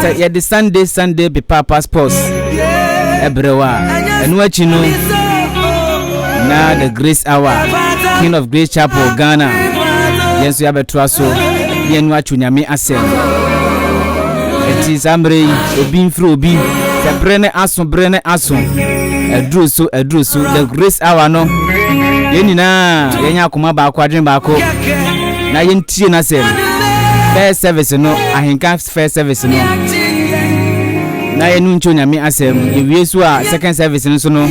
Sɛ yɛde Sunday Sunday Bepaapa Sports ɛbrɛ wo a, ɛno akyi no na The Grace Hour, King of Grace Chapel, Ghana, yɛn nso yɛabɛtoa so ne yɛn atwo Nyame asɛm. Enti saa mmerɛ yi, obi mfiri obi, sɛ bere ne aso, bere ne aso, aduru so, aduru so, The Grace Hour no, yɛn nyinaa yɛnyɛ akoma baako, adwene baako, na yɛntie n'asɛm. First service no, ahenka first service no, na yɛnu nkyɛ Onyame asɛm. Yɛwie so a, second service no so no,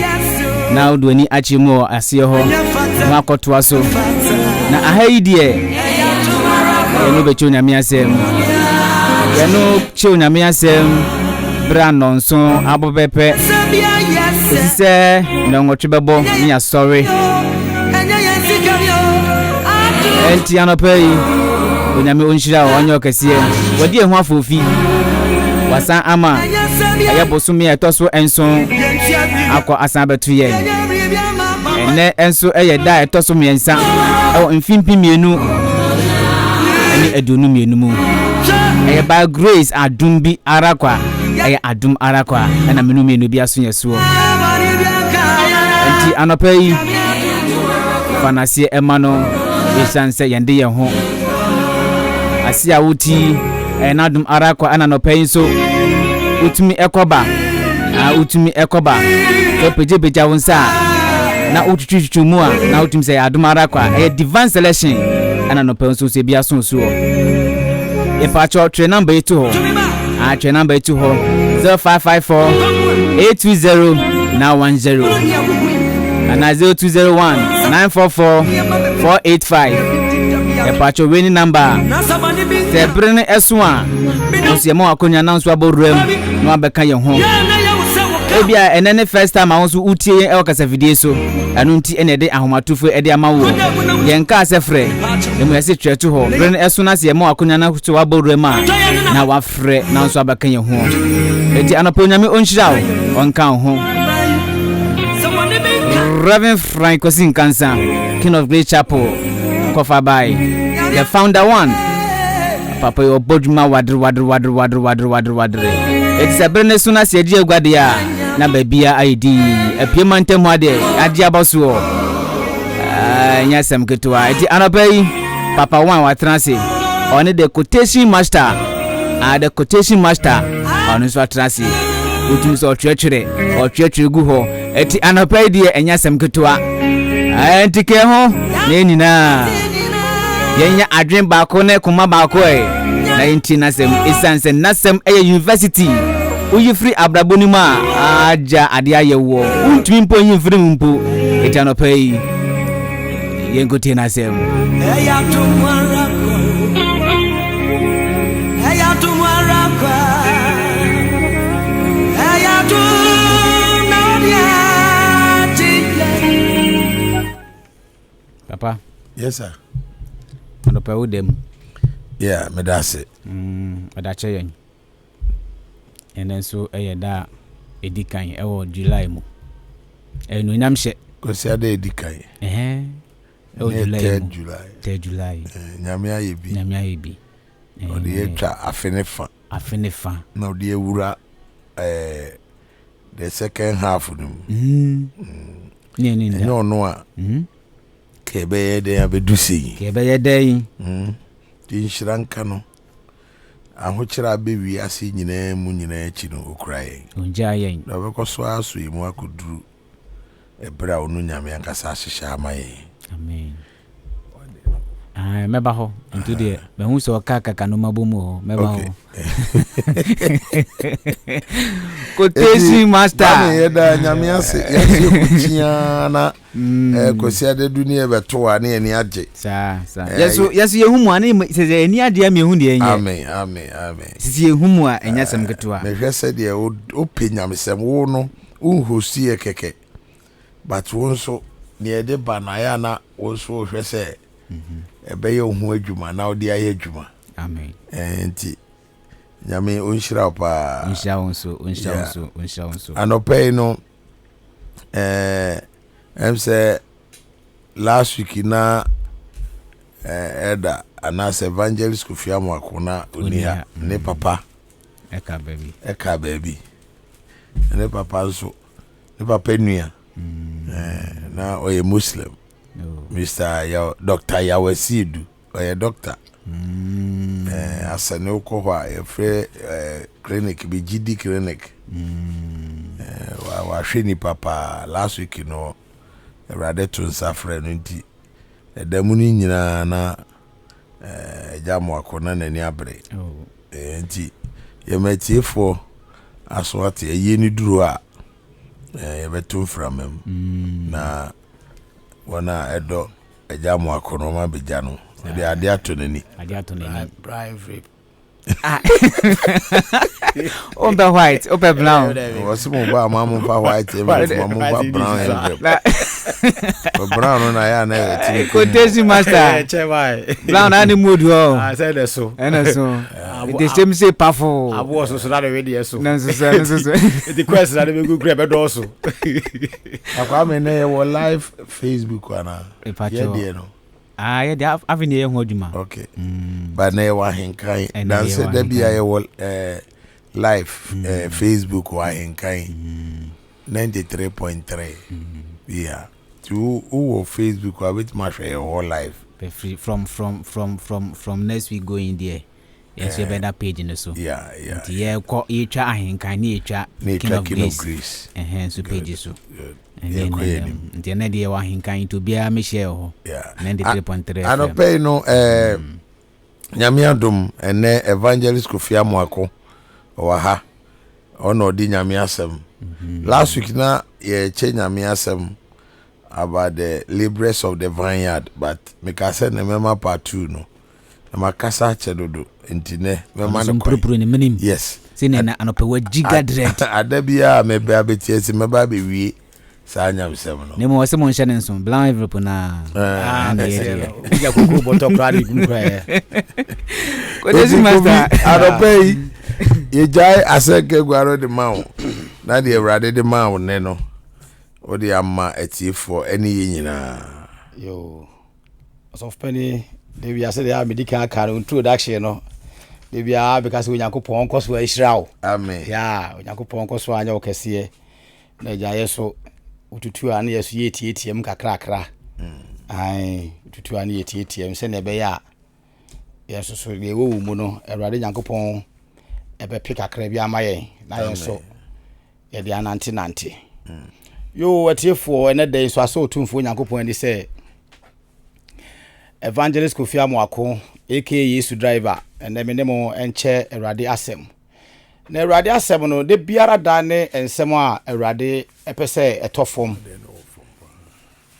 na wode w'ani akyerɛ mu wɔ aseɛ hɔ na wakɔtoa so. Na aha yi deɛ, yɛne wobɛkyɛ Onyame asɛm. Yɛno kyɛ Onyame asɛm berɛ a nnɔnson abɔ pɛpɛ kɔsi sɛ nnɔnwɔtwe bɛbɔ ne yɛasɔre. Ɛnti anɔpa yi, Onyame ɔnhyira wo, ɔnyɛ ɔkɛseɛ. Wadi ɛho afoofi. Wasan ama ɛyɛ bosome a ɛtɔ so nson akɔ asan abɛto yɛn. Ɛnnɛ nso ɛyɛ da a ɛtɔ so mmiɛnsa ɛwɔ mfe 2022 mu. Ɛyɛ by grace adom bi ara kwa. Ɛyɛ adom ara kwa ɛna menu mmienu bi aso yɛ soɔ. Nti anɔpa yi, fa n'aseɛ ɛma no ɛsiane sɛ yɛn de yɛn ho. Ase a woti ɛyɛ n'adom ara kwa ɛna anɔpa yi nso wotumi ɛkɔba na wotumi ɛkɔba sɛ wopagyapagya wo nsa a na wotwitwitwitwi mu a na wotumi sɛ ɛyɛ adom ara kwa, ɛyɛ divine selection ɛna anɔpa yi nso sɛ ebi aso soɔ. Yɛfa twerɛ namba yi to hɔ. Atwerɛ namba yi to hɔ 0554 820 910 anaa 0201 944 485. Yɛpakyɛ wei ne namba a sɛ bere no ɛso a nso yɛma wakɔnya na nso abɔ wuram na wabɛka yɛn ho. Ebi a ɛnɛ ne first time a wo nso wotie yɛn ɛwɔ kasafidie so, ɛno nti ɛna ɛde ahomatofo ɛde ama woɔ. Yɛn kaa sɛ frɛ emu yɛse twerɛ to hɔ bere no ɛso na sɛ yɛma wakɔnya na so wabɔ wuram a na wafrɛ na nso abɛka yɛn ho. Enti anɔpa Onyame ɔnhyira wo, ɔnka wo ho. Reverend Frank Kwasi Nkansa, King of Grace Chapel, kɔfa bae, the founder one. Papa yi ɔbɔ dwuma wadere wadere wadere wadere wadere wadere wadere. Eti sɛ bere ne so na sɛ yɛgye agua deɛ a, na baabia ayɛ dinn. Apue mantam hɔ adeɛ, agye abɔ soɔ. Ɛnyɛ asɛm ketewa. Eti anɔpa yi, Papa one watena ase. Ɔne the quotation master. Ah, the quotation master. Ɔno nso atena ase. Wotumi sɛ ɔtwerɛtwerɛ, ɔtwerɛtwerɛ gu hɔ. Ɛti anɔpa yi deɛ ɛnyɛ asɛm ketewa. Ɛnti kɛn ho na yɛn nyinaa yɛnyɛ adwene baako ne koma baako ɛ na yɛntie n'asɛm, ɛsiane sɛ n'asɛm ɛyɛ university. Woyi firi abrabɔ no mu a, agya adeɛ ayɛ woɔ, wontumi mpo nyi mfiri mu mpo. Ɛti anɔpa yi yɛnkɔtie n'asɛm. Ɛyɛ atom ara kwa o. Ɛyɛ atom ara kwa. Ɛyɛ atom na ɔde agye yɛn. Papa. Yes, sir. Anɔpa wo dam. Yeah, meda ase. Ɔda kyɛ yɛn. Ɛnɛ nso ɛyɛ da a ɛdi kan ɛwɔ July mu. Ɛyɛ nuonyam hyɛ. Kwasi ada ɛdi kan. Ɛhɛn. Ɛwɔ Ɛnɛ July third mu. July. 3rd July. Nyame ayɛ bi. Nyame ayɛ bi. Ɔde yɛtwa afe ne fa. Afe ne fa. Na ɔde awura the second half no mu. Ne ɛne nda. Ɛnyɛ ɔno a. Ka ɛbɛyɛ dɛn abɛdu sei. Ka ɛbɛyɛ dɛn. Nti nhyira nka no. Ahokyerɛ a bɛ wiase nyinaa mu nyinaa akyi no, ɔkura yɛn. Ɔngyaa yɛn. Na ɔbɛkɔ so aso yɛn mu akɔduru ɛberɛ a ɔno Nyame ankasa ahyehyɛ ama yɛn. Amen. Ah, mɛba hɔ. Nti deɛ, mahu sɛ ɔka kaka no mabɔ mu hɔ. Mɛba hɔ. Quotation master. Bame yɛda Nyame ase. Yɛte yɛkɔkyia na Kwasi Adadu ne yɛbɛto a ne yɛni agye. Saa, saa. Yɛso yɛso yɛhu mu a ne sɛ sɛ ani agye a mehu deɛ ɛnyɛ. Amen, amen, amen. Sisi yɛhu mu a ɛnyɛ asɛm ketewa. Mehwɛ sɛdeɛ wopɛ nyamesɛm, wo no wonhosti yɛ kɛkɛ, but wo nso deɛ ɛde ba no ayɛ a na wo nso wohwɛ sɛ ɛbɛyɛ wo ho adwuma na wode ayɛ adwuma. Amen. Nti Nyame ɔnhyira wo paa. Ɔnhyira wo nso, ɔnhyira wo nso, ɔnhyira wo nso. Anɔpa yi no, ɛm sɛ last week na elder anaasɛ evangelist Kofi Amoako na ɔni ha, ne papa. Ɛka baabi. Ɛka baabi. Ne papa nso, ne papa nua. Mm. Eh, na ɔyɛ Muslim. Oh. Mr. Yaw, Dr. Yawasi Edu. Ɔyɛ doctor. Mm. Eh, asɛ ne wokɔ hɔ a yɛfrɛ eh, clinic bi GD clinic. Mm. Eh, wahwɛ nipa paa. Last week no, Awurade to nsa frɛ no nti, ɛda mu no nyinaa na eh, Agya Amoako na n'ani abere. Oh. Eh, nti yɛma atiefoɔ aso ate ayie no duru a eh, yɛbɛto mframa mu mm. na wɔn a ɛdɔ Agya Amoako no wɔn abɛgya no ɔde adeɛ ato n'ani. Adeɛ ato n'ani. Brian Vrip. Ah. Wompɛ white, wopɛ brown. Wɔsi mo ba ma mo nfa white envelope ma mo nfa brown envelope. Brown no na yɛ ana yɛ ti. Quotation master. Brown na ne mu odu hɔ. Ah, sɛ ɛna so. Ɛna so. Nti sɛm se pafo. Aboɔ so so na ne wedeɛ so. Na nso so ɛno nso so. Nti quest na ne bɛgu kura ɛbɛdɔɔso. Akwame ne yɛ wɔ live Facebook ana. Yɛ deɛ no. Ah, yɛ deɛ afei na yɛ ho adwuma. Okay. Mm. But na yɛ wɔ ahenkan. Dansɛ da bi a yɛ wɔ eh, live mm. eh, Facebook wɔ ahenkan. Mm. 93.3. Mm. Yeah. Ti wo wɔ Facebook a wobɛtumi ahwɛ yɛ hɔ live. Free from from from from from next week going there. Yɛn nso yɛbɛda page no so. Yeah, yeah. Nti yɛkɔ yɛtwa ahenkan ne yɛtwa King of Grace. Grace. Ɛhɛn nso page so. Good. Yɛkɔ yɛn anim. Nti ɛnɛ deɛ yɛwɔ ahenkan nti obiara mehyɛ wɔ hɔ. Yeah. 93.3 FM. Anɔpɛ yi no ɛɛ mm. Nyame adom ɛnɛ Evangelist Kofi Amoako ɔwɔ ha ɔna ɔde Nyame asɛm. Mm-hmm. Last week na yɛkyɛ Nyame asɛm about the laborers of the vineyard but meka sɛ ne mɛma part 2 no. Na makasa akyɛ dodo nti nɛ mɛma no kwan. Ne menim. Yes. Sɛ ne na anɔpɛ wa jiga dread. Ada biara mɛbɛ abɛti ase mɛba abɛwie saa nyamsɛm no. Ne mu ɔsɛ mo nhyɛ ne nso brown envelope na. Ah, na yɛ deɛ. Gya koko bɔtɔ koraa de gum koraa yɛ. Kodesi master. Anɔpɛ yi yɛgyae asɛnka gua no de ma wo na deɛ Awurade de ma wo nɛ no wode ama atiefoɔ ɛne yɛ nyinaa. Yo. Ɔsɔfopanin, da wiase deɛ a medi kan aka no introduction no, da biara meka sɛ Onyankopɔn nkɔ so ahyira wo. Amen. Ya, Onyankopɔn nkɔ so anyɛ wo kɛseɛ. Na agya yɛ so wotutu a na yɛ so yɛtiatia mu kakrakra. Mm. Ae, wotutu a na yɛtiatia mu sɛnea ɛbɛyɛ a yɛn nso so deɛ ɛwɔ wo mu no, Awurade Nyankopɔn ɛbɛpe kakra bi ama yɛn na yɛn nso yɛde anantenante. Yoo, atiefoɔ, ɛnɛ da yi nso asɔ Otumfoɔ Nyankopɔn ani sɛ Evangelist Kofi Amoako, aka Yesu Driver, ɛnɛ me ne mo nkyɛ Awurade asɛm. Na Awurade asɛm no, da biara da ne nsɛm a Awurade pɛ sɛ ɛtɔ fam.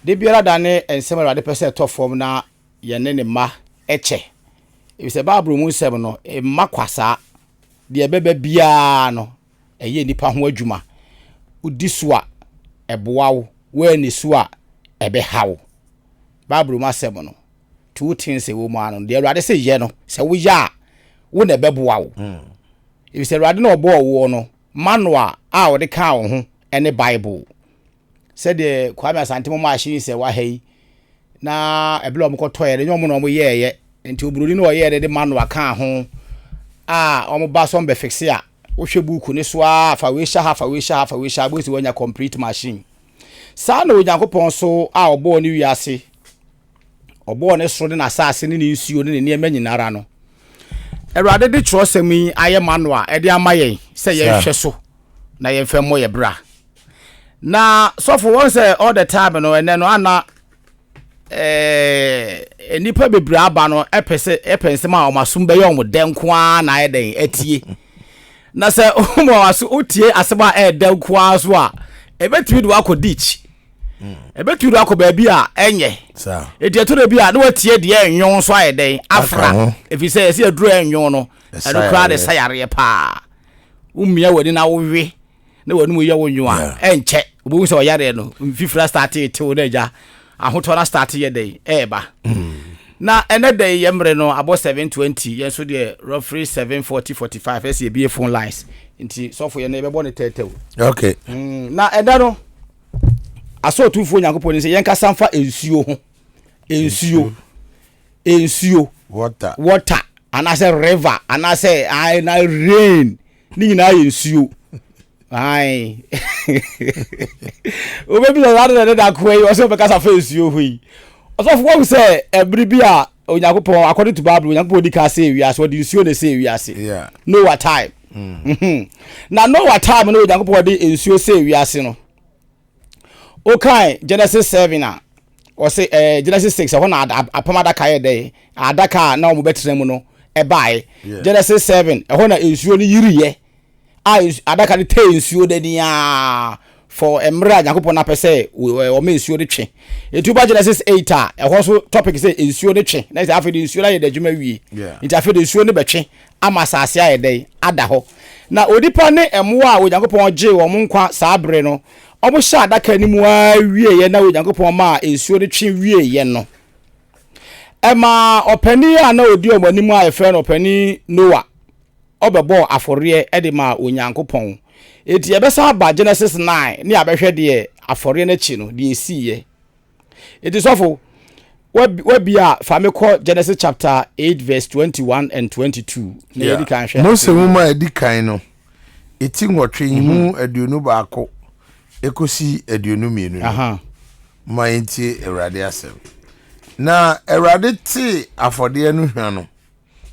Da biara da ne nsɛm a Awurade pɛ sɛ ɛtɔ fam na yɛne ne mma kyɛ. Efisɛ Bible mu nsɛm no, mma kwa saa. Deɛ ɛbɛba biara no, ɛyɛ nnipa ho adwuma. Wodi so a, ɛboa wo. Woanni so a, ɛbɛha wo. Bible mu asɛm no, two things ɛwɔ mu ano. Deɛ Awurade sɛ yɛ no, sɛ woyɛ a, wo na ɛbɛboa wo. Hmm. Efisɛ Awurade na ɔbɔɔ woɔ no, manual a ɔde kaa wo ho ne Bible. Sɛdeɛ Kwame Asante mo machine sɛ waha yi, na ɛberɛ a wɔkɔtɔeɛ no, ɛnyɛ wɔn na wɔyɛeɛ. Nti oburoni na ɔyɛɛ no de manual kaa ho a wɔba sɛ wɔbɛfixe a, Wohwɛ buuku no so ara, fa wei hyɛ ha, fa wei hyɛ ha, fa wei hyɛ ha, wobɛhu sɛ woanya complete machine. Saa na Onyankopɔn nso a ɔbɔɔ ne wiase, ɔbɔɔ ne soro ne n'asase ne ne nsuo ne ne nneɛma nyinara no, Awurade de kyerɛwsɛm yi ayɛ manual ɛde ama yɛn sɛ yɛnhwɛ so na yɛmfa mmɔ yɛ bra. Na sɔfo wɔn sɛ all the time no ɛnɛ no ana ɛɛ nnipa bebree aba no ɛpɛ sɛ ɛpɛ nsɛm a wɔn asom bɛyɛ wɔn dɛ nko ara na ayɛ dɛn atie na sɛ wɔn aso wotie asɛm a ɛyɛ dɛ nko ara so a ɛbɛtumi de wakɔ ditch ɛbɛtumi de wakɔ baabi a ɛnyɛ eti ɛto da bi a na watie deɛ ɛnwon nso ayɛ dɛn afra efi sɛ yɛsi aduro ɛnwon no ɛno koraa de sa yareɛ paa womia w'ani na wowe na w'anum yɛ wo nwo a ɛnkyɛ wobɛhu sɛ ɔyareɛ no mfifiri astate tew na agya ahotɔ no astate yɛ dɛn ɛɛba mm. na ɛnɛ dɛn yɛ mmerɛ no abɔ 720 yɛn nso deɛ roughly 740 45 ɛsɛ yɛbie phone lines nti sɔfo yɛn no yɛbɛbɔ ne tɛtɛw okay mm, na ɛda no asɛ ɔtumfoɔ Nyankopɔn ni sɛ yɛnkasa mfa nsuo ho nsuo nsuo water water anaasɛ river anaasɛ na rain. Ne nyinaa yɛ nsuo. Ae. Wobɛbisa saa de na ɛde akoa yi ɔsɛ ɔbɛkasa fa nsuo ho yi. Ɔsɔfo wɔhu sɛ ɛbere bi a Onyankopɔn according to Bible Onyankopɔn di kan sɛ wiase ɔde nsuo na ɛsɛ wiase. Yeah. Noah time. Mm. Na Noah time no Onyankopɔn de nsuo sɛ wiase no. Wokan Genesis 7 a ɔse eh, Genesis 6 ɛhɔ na apam adaka yɛ dɛ adaka a na wɔn bɛtena mu no ɛbaeɛ. Genesis 7 ɛhɔ na nsuo no yiriiɛ a adaka no tee nsuo no ani ara for mmerɛ a Nyankopɔn apɛ sɛ wɔma nsuo no twe. Nti woba Genesis 8 a ɛhɔ nso topic sɛ nsuo no twe na sɛ afei de nsuo no ayɛ n'adwuma wie. Nti afei de nsuo no bɛtwe ama asase ayɛ dɛn ada hɔ. Na onipa ne mmoa a Onyankopɔn gyee wɔn nkwa saa bere no, wɔhyɛ adaka no mu ara wieeɛ na Onyankopɔn maa nsuo no twe wieeɛ no, ɛmaa ɔpanin a na ɔdi wɔn anim a yɛfrɛ no ɔpanin Noa ɔbɛbɔɔ afɔreɛ de maa Onyankopɔn. Enti yɛbɛsan aba Genesis 9 ne abɛhwɛ deɛ afɔreɛ no akyi no, deɛ ɛsiiɛ. Enti sɔfo, wabi a fa me kɔ Genesis chapter 8 verse 21 and 22 na yɛdi kan hwɛ. Mose nwoma a ɛdi kan no, eti nwɔtwe yi mu mhm. 21 ekosi 22 no. Ma yɛntie Awurade asɛm. Na Awurade tee afɔdeɛ no hwa no.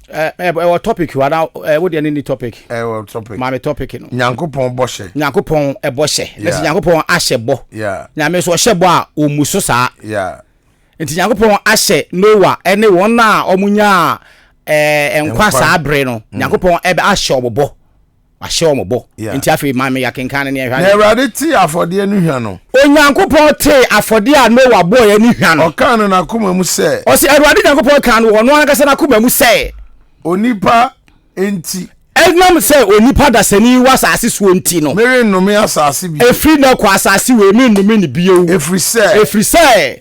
Ɛwɔ topic wa na wo deɛ ne ni topic. Ɛwɔ topic. Maame topic no. Nyankopɔn bɔhyɛ. Nyankopɔn ɛbɔhyɛ. Na sɛ Nyankopɔn ahyɛ bɔ. Nyame nso ɔhyɛ bɔ a ɔmmu so saa. Nti Nyankopɔn ahyɛ Noah ɛne wɔn a wɔn nyaa ɛɛ nkwa saa bere no. Mm. Nyankopɔn ɛbɛ ahyɛ wɔn bɔ. Wahyɛ wɔn bɔ. Nti afei ma me yɛakenkan no ne ɛhwɛ. Na Awurade tee afɔdeɛ no hwa no. Onyankopɔn tee afɔdeɛ a Noa bɔeɛ no hwa no. Ɔkaa no n'akoma mu sɛ. Ɔse Awurade Nyankopɔn kaa no wɔ ɔno ankasa n'akoma mu sɛ. Onipa nti. Ɛnam sɛ onipa dasani wɔ asase soɔ nti no. Merennome asase bio. Ɛfiri nnɛ kɔ asase wei merennome no bio. Ɛfiri sɛ. Ɛfiri sɛ.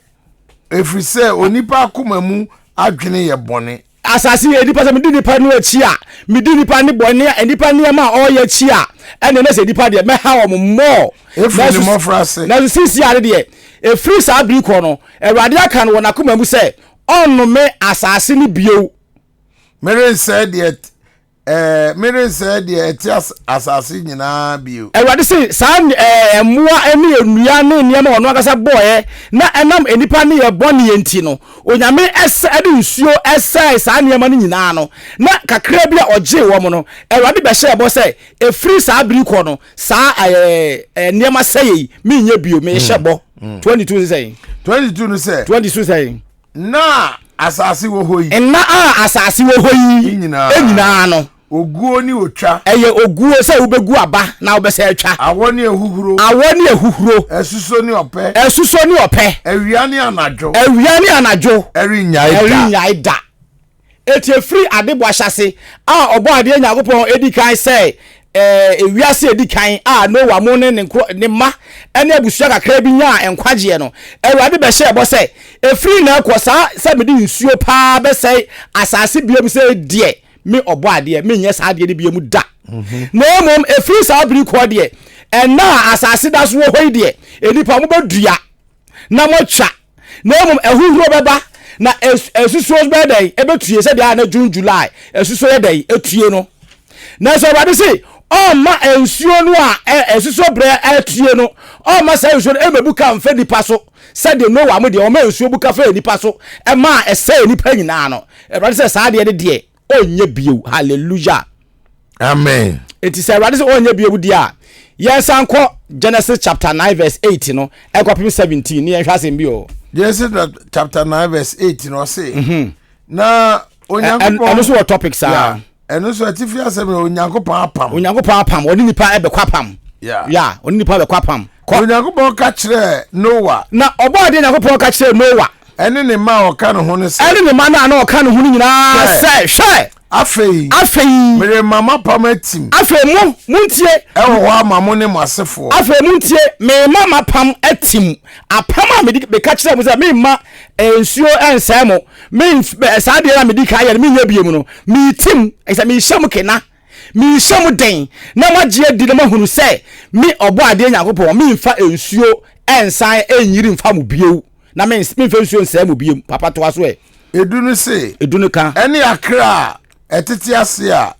Ɛfiri sɛ onipa akoma mu adwene yɛ bɔne. Asase yɛ nipa, sɛ medi nipa no akyi a, medi nipa ne bɔne a nipa nneɛma a ɔreyɛ akyi a, ɛnna na sɛ nipa deɛ mɛha wɔn mmɔɔ. Efiri ne mmɔfraase. Nanso sisi ade deɛ, efiri saa bere kɔ no, Awurade aka no wɔ n'akoma mu sɛ ɔnnome asase no bio. Merensɛe deɛ Ɛɛ, merensɛe deɛ ɛte asase nyinaa bio. Awurade se, saa ɛɛ, mmoa ne nnua ne nneɛma a ɔno ankasa bɔeɛ na ɛnam nnipa nneyɛɛ bɔne nti no, Onyame ɛsɛ, ɛde nsuo ɛsɛe saa nneɛma no nyinaa no, na kakra bi a ɔgyee wɔn no, Awurade bɛhyɛɛ bɔ sɛ, ɛfiri saa bere kɔ no, saa ɛɛ, nneɛma sɛeɛ yi, menyɛ bio, mehyɛ bɔ. 22 ne sɛn? 22 no sɛ. 22 sɛn? Nna a asase wɔ hɔ yi. Nna a asase wɔ hɔ yi nyinaa no. Oguo ne otwa. Ɛyɛ oguo sɛ wobɛgu aba na wobɛsɛ atwa. Awɔ ne ahuhuro. Awɔ ne ahuhuro. Asuso ne ɔpɛ. Asuso ne ɔpɛ. Awia ne anadwo. Awia ne anadwo. Ɛrennyae da. Ɛrennyae da. Eti efiri adebɔ ahyɛse a Ɔbɔadeɛ Nyankopɔn edi kan sɛe wiase a edi kan a Noa mo ne ne nkurɔ ne mma ne abusua kakraa bi nyaa nkwagyeɛ no, Awurade bɛhyɛɛ bɔ sɛ, Efiri nnɛ rekɔ, saa sɛ mede nsuo paa bɛsɛe asase biom sɛ deɛ, me Ɔbɔadeɛ, menyɛ saa adeɛ no biom da. Na mmom efiri saa bere kɔ deɛ, ɛnna a asase da so wɔ hɔ yi deɛ, nnipa mobɛdua na moatwa Na mmom ahuhuro bɛba, na asusuo nso bɛyɛ dɛn? Ɛbɛtue sɛdeɛ a na June, July asusuo yɛ dɛn? Ɛtue no. Nanso Awurade se ɔmma nsuo no a asusuo berɛ atue no, ɔmma saa nsuo no ɛmmɛbu ka mfa nnipa so sɛdeɛ Noa mo deɛ ɔma nsuo bu ka faa nnipa so ɛmaa ɛsɛe nnipa nyinaa no. Awurade sɛ saa adeɛ no deɛ ɔnyɛ bio. Hallelujah. Amen. Enti sɛ Awurade sɛ ɔnyɛ bio deɛ a, yɛnsan kɔ Genesis chapter 9 verse 8 no ɛkɔpem 17 ne yɛnhwɛ asɛm bi o. Genesis chapter 9 verse 8 no ɔse mhm. na Onyankopɔn ɛno nso wɔ topic saa. Ɛno nso atifi asɛm yɛ Onyankopɔn apam. Onyankopɔn apam ɔne nipa ɛbɛkɔ apam. Ya ɔne nipa bɛkɔ apam. Kɔ. Onyankopɔn ka kyerɛɛ Noa. Na ɔbɔ adeɛ Nyankopɔn ka kyerɛɛ Noa. Ɛne ne mma a ɔka ne ho no sɛ. Ɛne ne mma no a na ɔka ne ho no nyinaa sɛ, Hwɛ! Afei. Afei. Merema m'apam atim. Afei mo, montie. Ɛwɔ hɔ ama mo ne mo asefoɔ. Afei montie, merema m'apam atim. Apam a mede meka kyerɛɛ mo sɛ meremma nsuo nsɛe mo, me, saa adeɛ no a medi kan yɛ no menyɛ bio no, meretim, ɛsɛ merehyɛ mo kena. Merehyɛ mo den na moagye adi na moahunu sɛ me Ɔbɔadeɛ Nyankopɔn, meremfa nsuo nsan nnyiri mfa mo bio, na memfa nsuo nsɛe mo bio. Papa toa so ɛ. Edu no se. Edu no ka. Ɛne akra a ɛtete ase a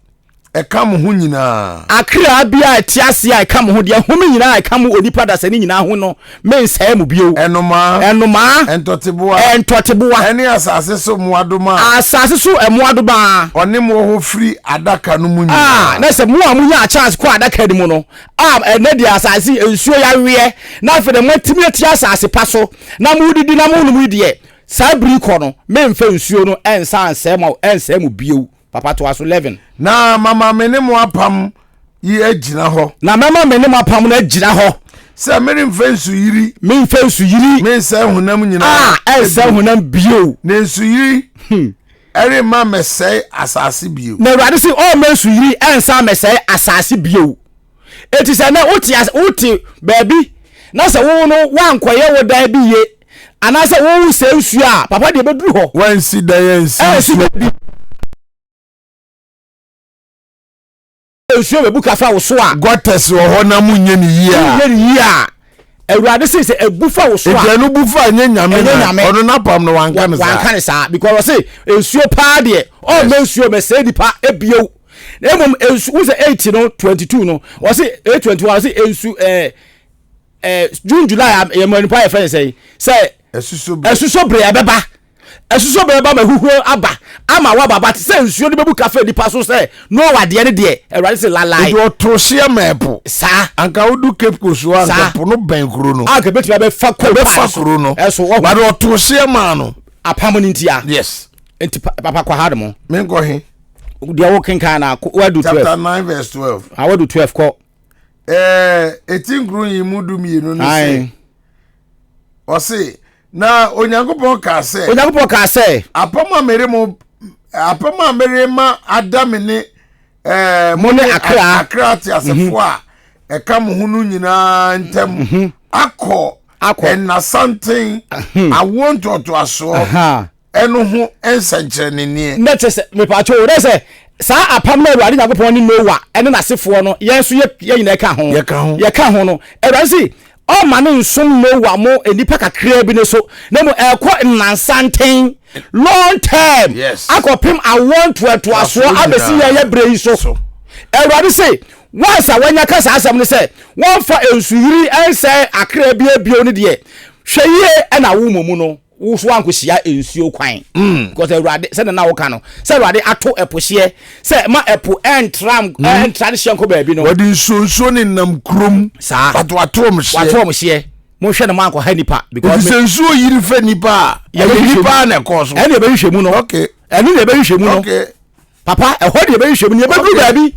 ɛka mo ho nyinaa. Akra biara a ɛte ase a ɛka mo ho, deɛ home nyinaa a ɛka mo onipa dasani nyinaa ho no, mensɛe mo bio. Nnomaa. Nnomaa. Ntɔteboa. Ntɔteboa. Ɛne asase so mmoadoma a. Asase so mmoadoma. Ɔne mo wɔ hɔ firi adaka no mu nyinaa. A, na sɛ mo a monyaa chance kɔɔ adaka no mu no, a ɛnɛ deɛ asase nsuo yaweɛ, na afei deɛ moatumi ati asase pa so, na modidi na monom yi deɛ, saa bere yi kɔ no, memfa nsuo no nsan nsɛe mo, nsɛe mo bio. Papa toa so 11. Na mama me ne mo apam yi agyina hɔ. Na mɛma me ne mo apam no agyina hɔ. Sɛ meremfa nsuyiri. Memfa nsuyiri. Mensɛe honam nyinaa. A ɛnsɛe honam bio. Na nsuyiri ɛremma mmɛsɛe asase bio. Na Awurade se ɔremma nsuyiri ɛnsan mmɛsɛe asase bio. Eti sɛ nɛ wote ase wote baabi na sɛ wo no woankɔyɛ wo dan bi ye anaasɛ wo sɛ nsuo a papa deɛ bɛduru hɔ. Wansi dan ansi nsuo. Bi. Nsuo bɛbu ka fa wo so a. Gutters wɔ hɔ na monyɛ ne yie a. Monyɛ ne yie a. Awurade se sɛ ebu fa wo so a. Nti ɛno bu fa nyɛ nyame na ɔno n'apam no wanka ne saa. Wanka ne saa because ɔse nsuo paa deɛ ɔmmɛ nsuo mɛsɛe nipa ebio. Na mmom nsu wo sɛ 8 no 22 no ɔse 8 21 ɔse nsu ɛɛ ɛɛ June July a yɛ mɔ nipa yɛ fɛn sɛ sɛ ɛsuso bere ɛbɛba ɛsuso bere ɛbɛba ma huhuro aba ama waba ba te sɛ nsuo no bɛbu kafa nipa so sɛ Noa deɛ ne deɛ awurade sɛ lalae. Nti ɔtoo hyeɛ ma ɛpo. Saa. Anka wodu Cape Coast hɔ anka po no bɛn kuro no. Anka ebetumi abɛfa kuro paa so. kuro no. Ɛso wɔho. But ɔtoo hyeɛ maa no. Apam no ntia. Yes. Nti papa kɔ ha nom. Menkɔ he. Deɛ wo kenkan na wadu 12. Chapter 9 verse 12. Ah wadu 12 kɔ. Ɛɛ eti nkuro yi mu du mmienu no sɛ. Ɔse na Onyankopɔn kaa sɛ. Onyankopɔn kaa sɛ. Apam a mere mo apam a mere ma ada me ne ɛɛ mo ne akra akra ateasefoɔ mhm. a ɛka mo ho no nyinaa ntam mhm. akɔ akɔ nnasanten mhm. awoɔ ntoatoasoɔ ɛno ho nsɛnkyerɛnneɛ. Na kyerɛ sɛ mepatwo o, na sɛ saa apam no Awurade Nyankopɔn ne Noa ne n'asefoɔ no, yɛn nso yɛ yɛn nyinaa ka ho. Yɛka ho. Yɛka ho no, Awurade se ɔmma no nsom Noa mo nnipa kakraa bi no so, na mmom ɛkɔ nnansa nten, long term, yes. akɔpem awoɔ ntoatoasoɔ abɛsi yɛn yɛ berɛ yi so. so. Awurade se once a wanya ka saa asɛm no sɛ wɔmfa nsuyiri nsɛe akra bi bio no deɛ, hwɛ yie ɛna wo mmom no wo so ankohyia nsuo kwan mm. because awurade sɛdeɛ na woka no sɛ awurade ato ɛpo hyeɛ sɛ ma ɛpo ɛntra mm. ɛntra ne hyeɛ nkɔ baabi no wɔde nsuo nsuo ne nam kurom saa but wato wɔn hyeɛ wato wɔn hyeɛ monhwɛ no moankɔha nipa because sɛ nsuo yiri fɛ nipa a ɛyɛ nipa na ɛkɔɔ so ɛne ɛbɛhwehwɛ mu no okay ɛne na ɛbɛhwehwɛ mu no okay papa ɛhɔ de yɛbɛhwehwɛ mu no yɛbɛduru baabi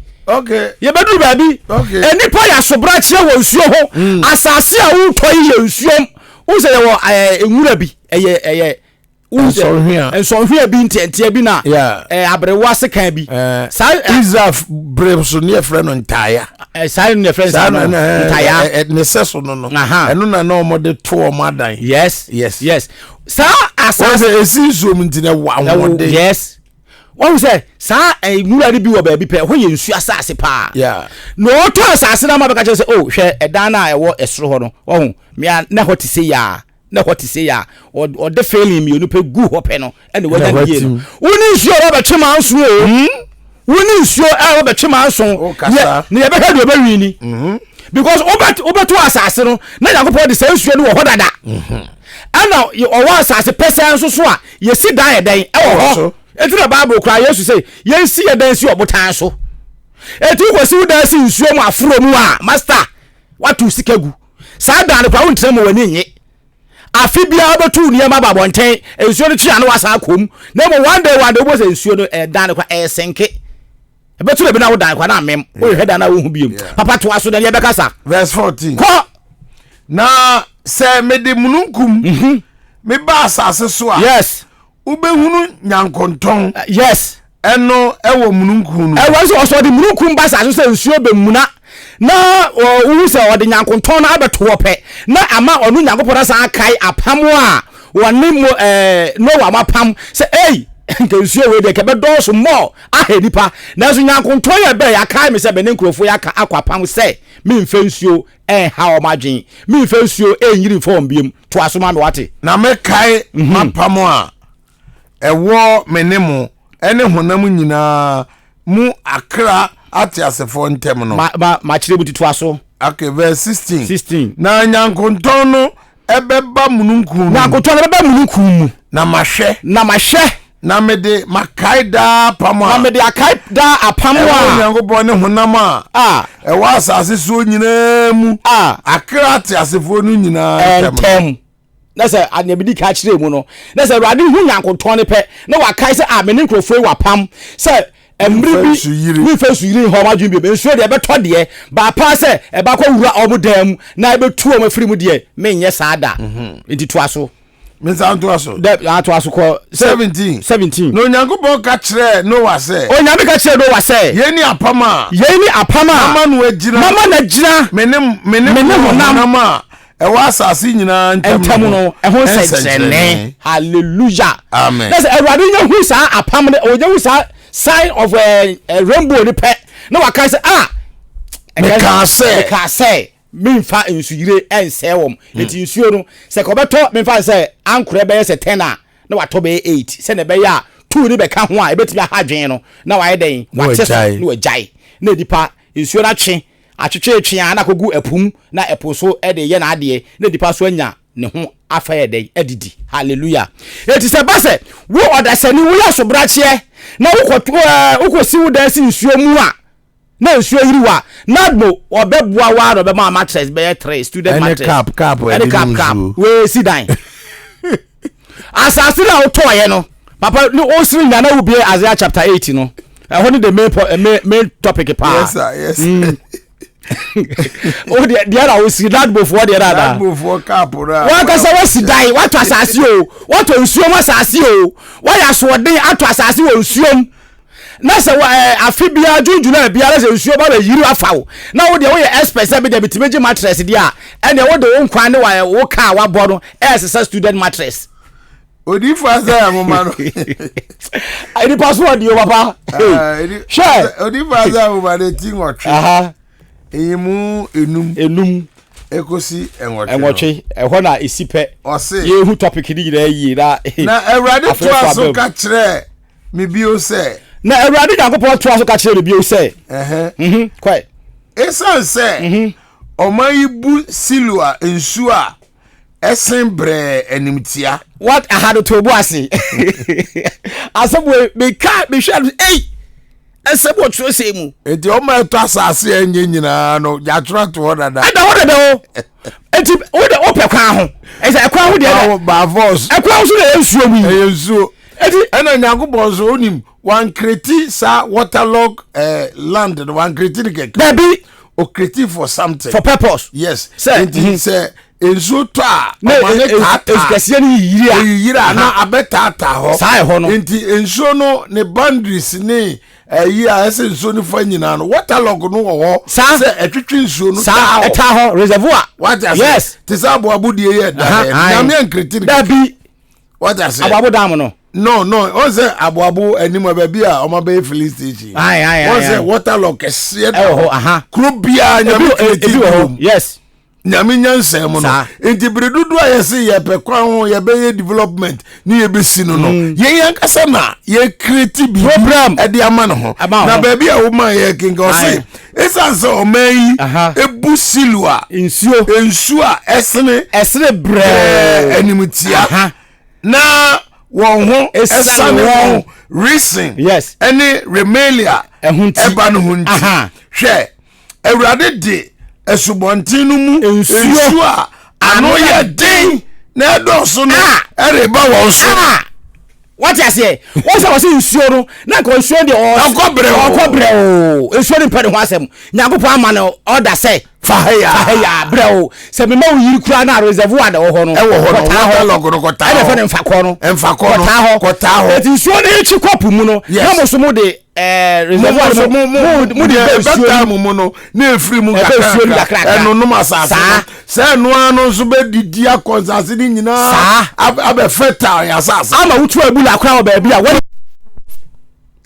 yɛbɛduru baabi nnipa yɛ asobrakyerɛ wɔ nsuo ho mm. asase a wotɔ yi yɛ nsuom wohu sɛ yɛwɔ nwura bi ɛyɛ ɛyɛ nsɔnhwea bi ntiantia bi na aberewa sekan bi saa Israel bere so ne yɛfrɛ no ntaaya saa ne yɛfrɛ no saa no ntaaya ne sɛ so no no ɛno na na wɔde to wɔn adan yes yes yes saa asase esi nsuom nti na ɛwɔ ahoɔden yes Wahu sɛ saa eh, nwura no bi wɔ baabi pɛ, ɛhɔ yɛ nsuo asase paa. Yeah. Na ɔtɔ asase no ama bɛka kyerɛ sɛ, oh, hwɛ ɛdan no a ɛwɔ ɛsoro hɔ no, wahu, mea na ɛhɔ te sɛ yaa, na ɛhɔ te sɛ yaa. Ɔde feeling mmienu pɛ gu hɔ pɛ no, ɛna wanya ne yie no. Wo ne nsuo a wɔbɛtwe ma nso o. Hmm? Wo ne nsuo a wɔbɛtwe ma nso. Na yɛbɛhwɛ deɛ ɔbɛwi ni. Mm-hmm. Because wobɛto asase no, na Nyankopɔn de saa nsuo no wɔ hɔ dada. Mm-hmm. Ɛna ɔwɔ asase pɛsɛɛ nso so a, yɛsi dan yɛ dɛn ɛwɔ hɔ eti na bible koraa yesu sɛ yɛnsi yɛ dan si ɔbotan so eti wokɔsi wo dan si nsuo mu aforo mu a master wato sika gu saa dan no koraa wontena mu w'ani nye afe biara wobɛtu nneɛma ba abɔnten nsuo no twe ano wasan akɔ mu na mmom one day one day wobɔ sɛ nsuo no ɛdan no koraa ɛsenke ɛbɛto baabi na wodan koraa na amem wohwehwɛ dan na wohu biom papa toa so na yɛbɛkasa verse 14 kɔ na sɛ mede mununkum mhm. meba asase so a yes wobɛhunu nyankontɔn uh, yes ɛno ɛwɔ mununkum no ɛwɔ sɛ ɔsɛ ɔde mununkum ba asase so sɛ nsuo bɛmuna na wohu sɛ ɔde nyankontɔn no abɛto hɔ pɛ na ama ɔno nyankopɔn asan akae apam a wɔne mo ɛɛ Noa mo apam sɛ ei nka nsuo wei deɛ kɛbɛdɔɔso mmɔɔ aha nipa nanso nyankontɔn yɛ bɛɛ yɛakae me sɛ me ne nkurɔfoɔ yɛ aka akɔ apam sɛ memfa nsuo ɛnha wɔn adwene memfa nsuo ɛnyiri mfa wɔn biom toa so ma me wate. Na mɛkae mhm. m'apam a ɛwɔ me ne mo ne honam nyinaa mu akra. ateasefoɔ ntam no. Ma ma makyerɛ mu titoa so. Okay, verse 16. 16. Na nyankontɔn no ɛbɛba mununkum no mu. Nyankontɔn no bɛba mununkum mu. Na mahwɛ. Na mahwɛ. Na mede makae daa apam a. Na mede akae daa apam a. Ɛwɔ Onyankopɔn ne honam a. A. Ɛwɔ asase soɔ nyinaa mu. A. Akra ateasefoɔ no nyinaa ntam. Na sɛ nea medi kan kyerɛɛ mu no, na sɛ Awurade hu nyankontɔn no pɛ, na wakae sɛ, a me ne nkurɔfoɔ yi wɔ apam sɛ mmere bi memfa nsuyiri nha wɔn adwene bio. Nsuo deɛ ɛbɛtɔ deɛ, baapaa sɛ ɛbɛkɔ wura wɔn dan mu na ɛbɛtu wɔn afiri mu deɛ, menyɛ saa da. Nti toa so. Mensan ntoa so. Dɛ, atoa so kɔ. 17. 17. Na Onyankopɔn ka kyerɛɛ Noa sɛ. Onyame ka kyerɛɛ Noa sɛ. Yei ne apam a. Yei ne apam a. Mama no agyina. Mama no agyina. Me ne me ne honam a ɛwɔ asase nyinaa ntam no ɛho nsɛnkyerɛnne. Hallelujah. Amen. Na sɛ Awurade nya hu saa apam no, ɔnya hu saa sign of uh, rainbow no pɛ, na waka sɛ ah. Mekaa sɛ. Mekaa sɛ memfa nsuyire ɛnsɛe wɔn. Eti nsuo no sɛ kɔbɛtɔ memfa sɛ ankorɛ bɛyɛ sɛ 10 a na watɔ bɛyɛ 8 sɛnea ɛbɛyɛ a two no bɛka ho a ebetumi aha adwene no na wayɛ dɛn wate so na wagyae na nipa nsuo no atwe atwetweetwe a na akɔgu ɛpo mu na ɛpo so de yɛ n'adeɛ na nipa so anya ne ho afa yɛ dɛn adidi. Hallelujah. Eti sɛ ba sɛ wo ɔdasani woyɛ asobrakyeɛ na wokɔ ɛɛ wokɔsi wo dan si nsuo mu a na nsuo yiri wo a nadmo ɔbɛboa wo ara na ɔbɛma mattress bɛyɛ three student mattress ɛne cap cap ɛne cap cap wei si dan asase no a wotɔɔyɛ no papa ne ɔsiri nya na wobie Isaiah chapter 8 no ɛhɔ ne the main, eh, main, main topic paa yes sir yes o deɛ deɛ na wosi nadmofoɔ deɛ na ada nadmofoɔ cap no a wankasa wasi dan watɔ asase o watɔ nsuom asase o wayɛ asoɔden atɔ asase wɔ nsuom na sɛ wɔ ɛɛ afe biara june july biara sɛ nsuo ba bɛ yiri afa wo na wo deɛ woyɛ expert sɛ bi deɛ bitumi gye mattress deɛ a ɛnneɛ wode wo nkwa ne wa wo kaa wabɔ no ɛresesa student mattress. Odiyifo Isaiah nwoma no. Nipa so ɔdi o papa. Hwɛ. Odiyifo Isaiah nwoma no ti nwɔtwe. Eyimu enum. Enum. Ekosi nwɔtwe. Nwɔtwe ɛhɔ na esi pɛ. Ɔse. Yehu topic ni nyinaa yie na. Na Awurade toa so ka kyerɛ me bio sɛ. Na Awurade Nyankopɔn toa so ka kyerɛ me bio sɛ. Mhm, kɔe. Esiane sɛ mhm. ɔman yi bu Siloa nsuo a ɛsen brɛɛ animtia. What aha no to bo ase. Asɛm wei meka mehwɛ no ei ɛsɛm wɔ twerɛsɛm mu. Enti ɔma ɛtɔ asase a ɛnyɛ nyinaa no yɛatwerɛ ato hɔ dada. Ɛda hɔ dada o. Enti wo de wopɛ kwan ho. Ɛsɛ ɛkwan ho deɛ dɛ. By force. Ɛkwan ho so na ɛyɛ nsuo mu yi. Ɛyɛ nsuo. Eti ɛna Nyankopɔn nso onim wankreti saa waterlog eh, land no wankreti no kɛkɛ. Dabi. Okreti for something. For purpose. Yes. Sɛ nti mhm. sɛ nsuo tɔ a ɔma ne taataa nsu kɛseɛ no yiyiri a eyiyiri a na abɛtaataa hɔ. Saa ɛhɔ no. Nti nsuo no ne boundaries ne ɛyi a ɛsɛ nsuo no fa nyinaa no waterlog no wɔ hɔ. Saa sɛ ɛtwitwi nsuo no saa taa hɔ. Ɛtaa hɔ reservoir. Wate ase. Yes. Te sɛ aboabo deɛ yɛ da hɛ. Nyame ankreti no. Dabi. Wate ase. Aboabo dam no. No no ɔn sɛ aboabo anim a baabi a ɔma bɛyɛ filling station. Ayi ayi ayi. Wɔn sɛ waterlog kɛseɛ da hɔ. Ɛwɔ hɔ Kuro biara nyame kreti bi wɔ hɔ. Yes. Nyame nyansa mu no. Nti bere dodoɔ a yɛse yɛpɛ kwan ho yɛbɛyɛ development ne yɛbɛsi no no mm. yɛn ankasa na yɛkreti biribi ɛde ama no ho. Na baabi a woma yɛ kenka ɔse Esiane sɛ ɔman yi ebu Siloa nsuo nsuo a ɛsene ɛsene brɛɛ animtia na wɔn ho ɛsane wɔn Resin yes ɛne Remalia ɛba no ho nti hwɛ Awurade de asubɔnten no mu nsuo a ano yɛ den na ɛdɔɔso no ɛreba wɔn so. Wate aseɛ? Wɔn sɛ wɔsi nsuo no, na nka nsuo deɛ ɔɔ. Ɔkɔ brɛ o. Ɔkɔ brɛ o. Nsuo no mpɛ ne ho asɛm. Nyankopɔn ama no ɔda sɛ. Fa ha yaa. Fa ha yaa brɛ o. Sɛ mema wo yiri koraa na reservoir na ɛwɔ hɔ no. Ɛwɔ hɔ no, water log no kɔtaa hɔ. Ɛna ɛfɛ no mfakɔ no. Mfakɔ no. Kɔtaa hɔ. Kɔtaa hɔ. Eti nsuo no etwi kɔpu mu no. Yes. Na mo so mo de ɛɛ reservoir no mo mo mo de bɛ nsuo ɛbɛtaa mo mu no na efiri mu kakra ɛnonom asase no sɛ ɛno ara no nso bɛdidi akɔ nsase no nyinaa abɛ fertile yɛ asase ama wotu abula koraa wɔ baabi a wɔn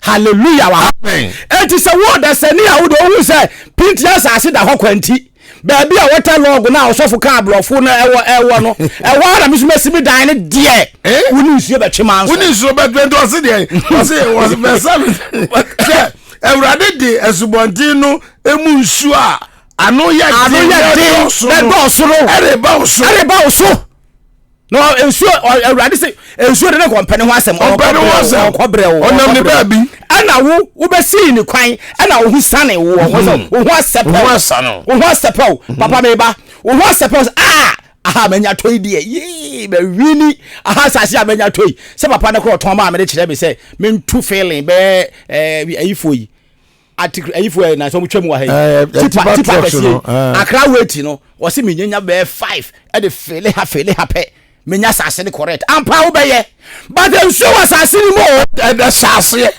hallelujah wa eti sɛ wo ɔdasani a wode ohu sɛ pinti asase da hɔ kwanti baabi a wɔtɛ lɔɔgo no a ɔsɔfo ka aborɔfo no ɛwɔ ɛwɔ no ɛwɔ ara na mesoma si me dan no deɛ eh? wo ne nsuo bɛtwe ma nso wo ne nsuo bɛtwe nti ɔse deɛ ɔse ɔse verse 7 hwɛ. Awurade de asubɔnten no mu nsuo a ano yɛ ano den yɛ na den ɛdɔɔso na no ɛdɔɔso no ɛreba wo so. ɛreba wo so na nsuo awurade sɛ nsuo de ne kɔ ɔmpɛ ne ho asɛm Ɔmpɛ ne ho asɛm. ɔkɔ brɛ wo Ɔnam ne ɔkɔ brɛ wo. baabi. ɛna wo wobɛsii ne kwan ɛna wo ho sane wo wo ho sɛ wo ho asɛpɛ Wo ho asane wo. wo ho asɛpɛ wo papa meba wo ho asɛpɛ wo sɛ ah aha manya tɔ yi deɛ yee mawini aha asase a manya tɔ yi sɛ papa no korɔ ɔtɔn maa me de kyerɛ me sɛ mentu feeling bɛyɛ ɛɛ ayifoɔ yi atikiri ayifoɔ yi na sɛ wɔn twam wɔ ha yi Eh, tipa tipa tipa trucks kɛseɛ no, yi eh. akra wait no wɔsi mi nyanya bɛyɛ five ɛde feele ha feele ha pɛ menya asase no correct ampa wobɛyɛ but nsuo wɔ asase no mu o Ɛda hyɛ aseɛ.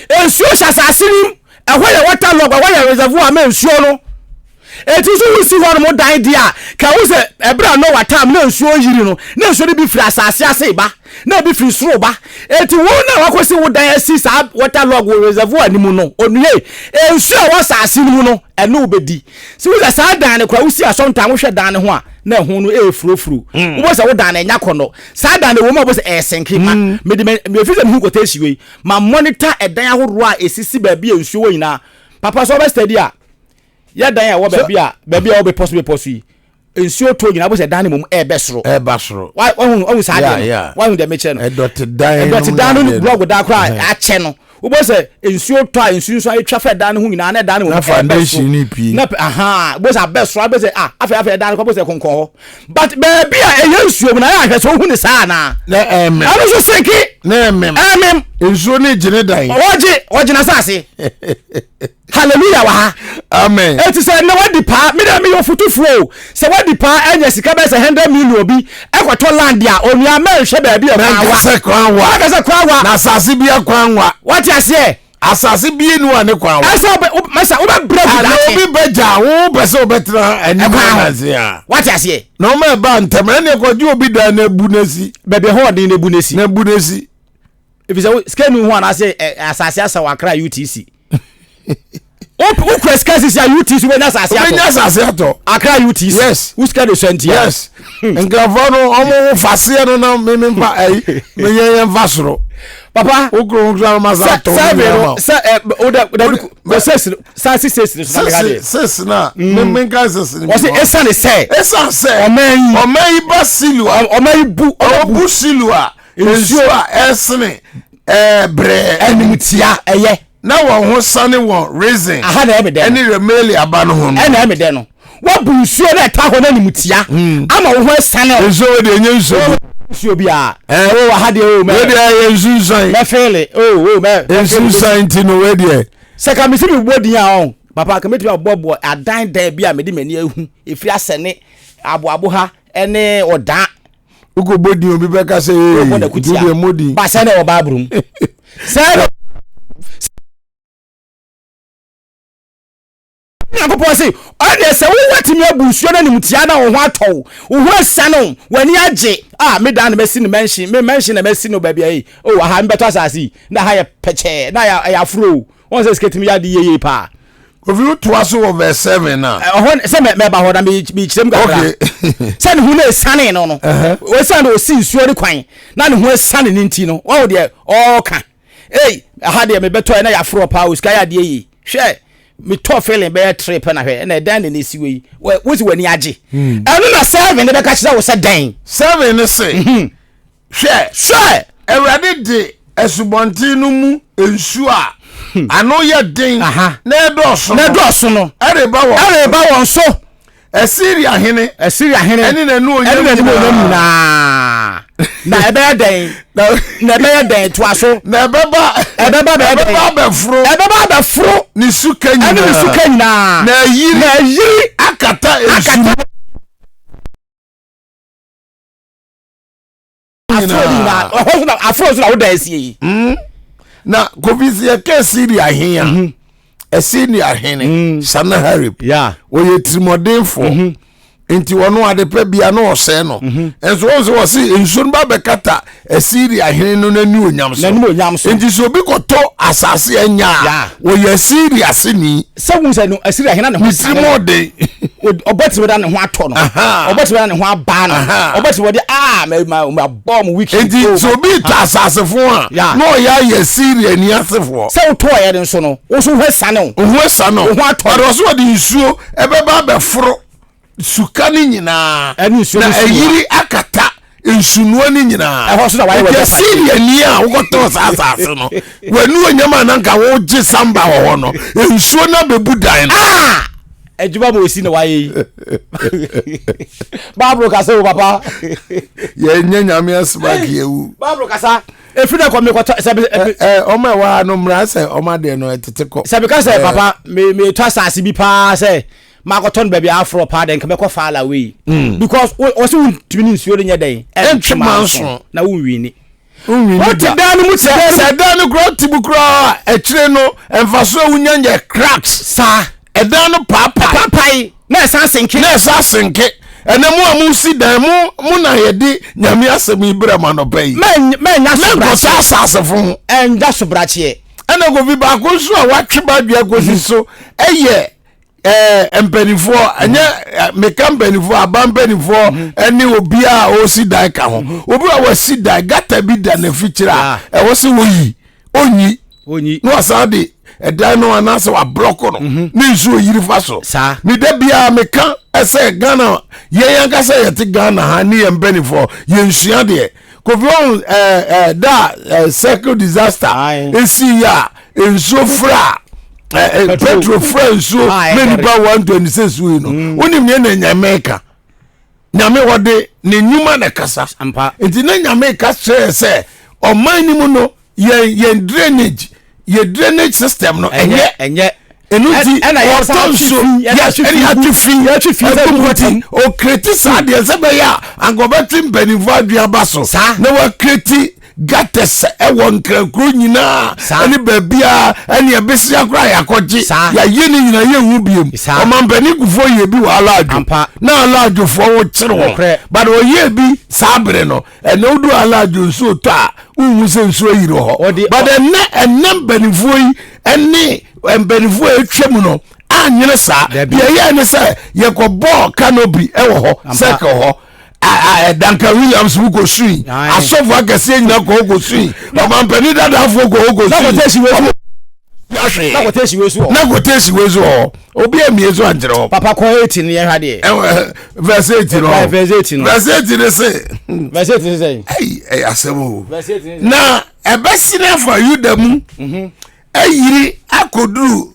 nsuo hyɛ asase no mu ɛhɔ yɛ water log ɛhɔ yɛ reservoir ma nsuo no eti nso wosi hɔ nom dan deɛ a ka wo sɛ ɛberɛ a Noah time na nsuo yiri no na nsuo no bi firi asase ase ba na ebi firi soro ba eti wo na wakɔsi wo dan asi saa water log wɔ reservoir no mu no onue nsuo a ɛwɔ asase no mu no ɛne wo bɛdi sɛ wo sɛ saa dan no koraa wosi asɔntan wohwɛ dan no ho a na ɛho no ɛɛfurofuro wobɔ sɛ wo dan no ɛnya kɔnnɔ saa dan no wɔ mu a wobɔ sɛ ɛɛsenke ma mede mefi sɛ mehu quotation wei ma monitor ɛdan ahodoɔ a ɛsisi baabi a nsuo wɔ nyinaa papa sɛ wobɛ study a yɛ dan a ɛwɔ baabi a baabi a ɛwɔ bepɔ so bepɔ so yi nsuo tɔ nyinaa wobɔ sɛ dan no mmom ɛɛbɛ soro Ɛba soro. wahu wahu saa Yeah, deɛ no yeah. wahu deɛ mekyerɛ no Ɛdɔte dan ɛdɔte dan no ne adeɛ blɔk dan koraa Ɛhɛn. akyɛ no wobɔ sɛ nsuo tɔ a nsuo nso atwa fɛ dan no ho nyinaa na ɛdan no Na mu ɛbɛ so foundation no pie. na aha wobɔ sɛ abɛ soro abɛ sɛ ah afei afei ɛdan no kɔ bɔ sɛ konkɔn hɔ but baabi a ɛyɛ nsuo mu na ayɛ ahwɛ sɛ wohu ne saa anaa Na ɛmem. ɛno nso senke Na ɛmem. ɛmem Nsuo no gyene dan. ɔgye ɔgyina asase hallelujah wɔ ha Amen. eti sɛ na wadi paa mi dɛ mi yɛ ofutufoɔ o sɛ wadi paa ɛnyɛ sika bɛyɛ sɛ 100 million bi ɛkɔtɔ land a onua mɛnhwɛ baabi a kwan wa Mɛnkasɛ kwan wa. mɛnkasɛ kwan wa Na asase bi akwan wa. wate aseɛ Asase bi enu a ne kwan wa. ɛsɛ wobɛ mɛsa wobɛbrɛ gu Ana daakye obi bɛgya wo pɛ sɛ wobɛtena anim Ɛkwan ho. anase a. wate aseɛ Na ɔma ɛba ntɛm ɛne ɛkɔgye obi dan na ebu n'asi. baabi ɛhɔ ɔden na ebu n'esi Na ebu n'asi. efi sɛ sika nu ho anaasɛ ɛ asase asa wɔ Accra UTC wokura sika sisi a UTC wobɛnya asase Wobɛnya atɔ asase atɔ. Accra UTC Yes. wo sika de sɔ ntia Yes. Nkurɔfoɔ no ɔmo ho faseɛ no na me me mfa ɛyi me yɛ yɛn fa soro. papa Wo kuro ho kura ma sa atɔ sɛ ne sɛ nyinaa ma no wo. sɛ ɛ o da da kɔ sɛsi sansi sɛsi no so na meka deɛ Sisi na me me nka sisi no. wɔsi esiane sɛ Esan sɛ ɔman yi ɔman yi ba Siloa. ɔman yi bu Ɔbu Siloa nsuo a ɛsene ɛɛ brɛɛ. animtia ɛyɛ Na wɔn ho sane wɔn Rezin aha na ɛmi dɛ no ɛne Remalia ba no ho no. ɛna ɛmi dɛ no wabu nsuo na ɛta hɔ n'animutia ama wo ho ɛsane o Nsuo wo deɛ nye nsuo bi. nsuo bi a o aha deɛ o Wei mɛ deɛ ɛyɛ nsunsuan. mɛfeele o o mɛ Nsunsuan nti no wei deɛ. sɛ ka mesi mi bɔ din a ɔn papa ka metumi abɔbɔ adan dan bi a mede m'ani ahu efiri asɛne aboabo ha ɛne ɔdan Wokɔ bɔ din obi bɛka sɛ ee bɔ nti n'akutia deɛ mmɔ din. ba sɛ na ɛwɔ baaburo mu sɛ na nyankopɔn se ɔne sɛ wowatumi abu nsuo no animtia na wo ho atɔ wo wo ho asiane wo w'ani agye a me dan na masi no mansion me mansion na masi no baabi ayi o aha mebɛtɔ asase yi na ha yɛ pɛkyɛɛ na ɛyɛ aforo o wɔn sɛ sika tumi yɛ ade yie paa Kofi wotoa so wɔ verse 7 a. Ɛhɔ sɛ mɛba hɔ na mekyerɛ mu kakra. Okay. Sɛ ne ho no esiane no. Osiane na osi nsuo ne kwan na ne ho esiane ne nti no wɔn deɛ ɔɔka. Ei aha deɛ mebɛtɔ na yɛaforɔ paa o sika yɛ adeɛ yie. Hwɛ metɔ feeling bɛyɛ tere pɛ na hwɛ ɛna ɛdan na ɛsi wɔ yi wosi w'ani agye. Ɛno na seven ne bɛka kyerɛ wo sɛ dɛn. 7 ne se. Hwɛ. Hwɛ. Awurade de asubɔnten no mu nsuo a ano yɛ den na ɛdɔɔso na ɛdɔɔso no ɛreba wɔn ɛreba wɔn so. Asiria hene Asiria hene ɛne n'anuonyam ɛne n'anuonyam nyinaa na ɛbɛyɛ dɛn na ɛbɛyɛ dɛn toa so na ɛbɛba ɛbɛba bɛyɛ dɛn ɛbɛba abɛforo ɛbɛba abɛforo ne suka nyinaa ɛne ne suka nyinaa na ayiri na ayiri akata nsu akata aforo nyinaa ɛhɔ so na aforo so na woda asie yi. Na Kofi sɛ yɛka Asiria he a, Asiria hene Sanaharib Yeah. ɔyɛ tirimɔdenfoɔ. Nti ɔno adepɛ bia na ɔsɛe no. Nso wɔn sɛ wɔse nsuo no ba bɛkata Asiria hene no n'anionyam so. N'anionyam so. Nti sɛ obi kɔtɔ asase anya a, wɔyɛ Asiria seni. Sɛ wohu sɛ no Asiria hene na ne ho Ne tirim ɔden. Ɔbɔ tiri da ne ho atɔ no. Ɔbɔ tiri da ne ho abaa no. Ɔbɔ tiri wɔde aa ma ma ma bɔ ɔmo wiki. Nti sɛ obi tɔ asase fo a, na ɔyɛ ayɛ Asiria ni asefoɔ. Sɛ wotɔɔ yɛ no nso no, wo nso ho asiane wo. Ho asiane wo. Wo ho atɔ. But ɔso ɔde nsuo ɛbɛba abɛforo suka no nyinaa na ayiri akata nsunoa no nyinaa. Ɛhɔ so na wayɛ wɔ Siriani a wokɔtɔɔ saa asase no w'ani onyam a na nka wogye samba wɔ hɔ no nsuo no abɛbu dan no. Ah! Adwuma ma osi na wayɛ yi. Baabolo kasa o papa. Yɛnyɛ nyame asoma nka yɛwu. Baabolo kasa. Efi na kɔ mekɔtɔ sɛ. Ɛ ɔmo ɛwɔ ha no mmara sɛ ɔmo adeɛ no ɛtete kɔ. Sɛ meka sɛ papa me metɔ asase bi paa sɛ makɔtɔ no baabi aforɔ paa dɛ nka mɛkɔ far away. Mm. Because wɔsi wontumi ne nsuo no nyɛ dɛn. Ɛntwe manso. Na wonwini. Wonwini da. Wote dan no mu te dan no. Sɛ dan no koraa wote mu koraa akyire no mfaso a wonya nyɛ cracks. Saa. Ɛdan no paapae. Ɛpaapae na ɛsan senke. Na ɛsan senke. Ɛnɛ mo a mo si dan mo mo na yɛde nyame asɛm yi brɛ mo anɔpa yi. Mɛnya sobrakyɛ. Mɛnkɔtɔ asasefo ho. Ɛnda sobrakyɛ. Ɛna kofi baako nso a watwe badua kɔsi mhm. so ɛyɛ ɛɛ mpanimfoɔ ɛnyɛ meka mpanimfoɔ aba mpanimfoɔ mhm. ɛne obi a ɔresi dan ka ho mhm. obi a wasi dan gata bi da n'afikyire a ɛwɔ sɛ wɔyi onyi onyi na wasan de ɛdan no anaasɛ wablɔko no mhm. ne nsuo yiri fa so meda biara meka ɛsɛ ghana yɛn ankasa yɛte ghana ha ne yɛn mpanimfoɔ yɛnsua deɛ kofi wɔn ɛɛ ɛɛ da ɛɛ circle disaster esi yɛ a nsuo fura ɛɛ petrol fura nsuo ne nipa 126 yi no mm. wonim nea na nyame ka nyame wɔde ne nnwuma na kasa nti na nyame ka kyerɛ sɛ ɔman no mu no yɛn yɛn drainage yɛ drainage system no ɛnyɛ ɛnyɛ ɛnu ti ɔtɔ nsuo yes ɛna yɛatwe fi yɛatwe fi ɛgu mu ti okireti saa deɛ sɛ bɛyɛ a anka ɔbɛtwe mpanimfoɔ adwene aba so na wakireti gutters ɛwɔ nkrankuro nyinaa ɛne baabiara ɛne ɛbɛsia koraa yɛakɔgye yɛayɛ ne nyinaa yɛnhu biem ɔmampanin kufoɔ yɛ bi wɔ alaadwo na alaadwofoɔ wo kyere wɔn but ɔyɛ bi saa bere no ɛnɛ wodu alaadwo nsuo tɔ a wohu sɛ nsuo ayiri wɔ hɔ but ɛnɛ ɛnɛ mpanimfoɔ yi ɛne mpanimfoɔ a atwa mu no anyene saa deɛ ɛyɛ ne sɛ yɛkɔbɔɔ canopy ɛwɔ hɔ circle hɔ Duncan Williams mu kɔ sui asɔfo akɛseɛ nyina kɔ hɔ kɔ sui ɔmampanin dadafoɔ kɔ hɔ kɔ sui na kɔtɛsi wei so wɔ na kɔtɛsi wei so wɔ obi amie so ankyerɛ hɔ papa kɔ 18 no yɛhwɛ adeɛ verse 18 no verse 18 no verse 18 no se verse 18 no sɛ ɛyi ɛyɛ asɛm o na ɛbɛsene afa Yuda mu mhm. ayiri akɔduru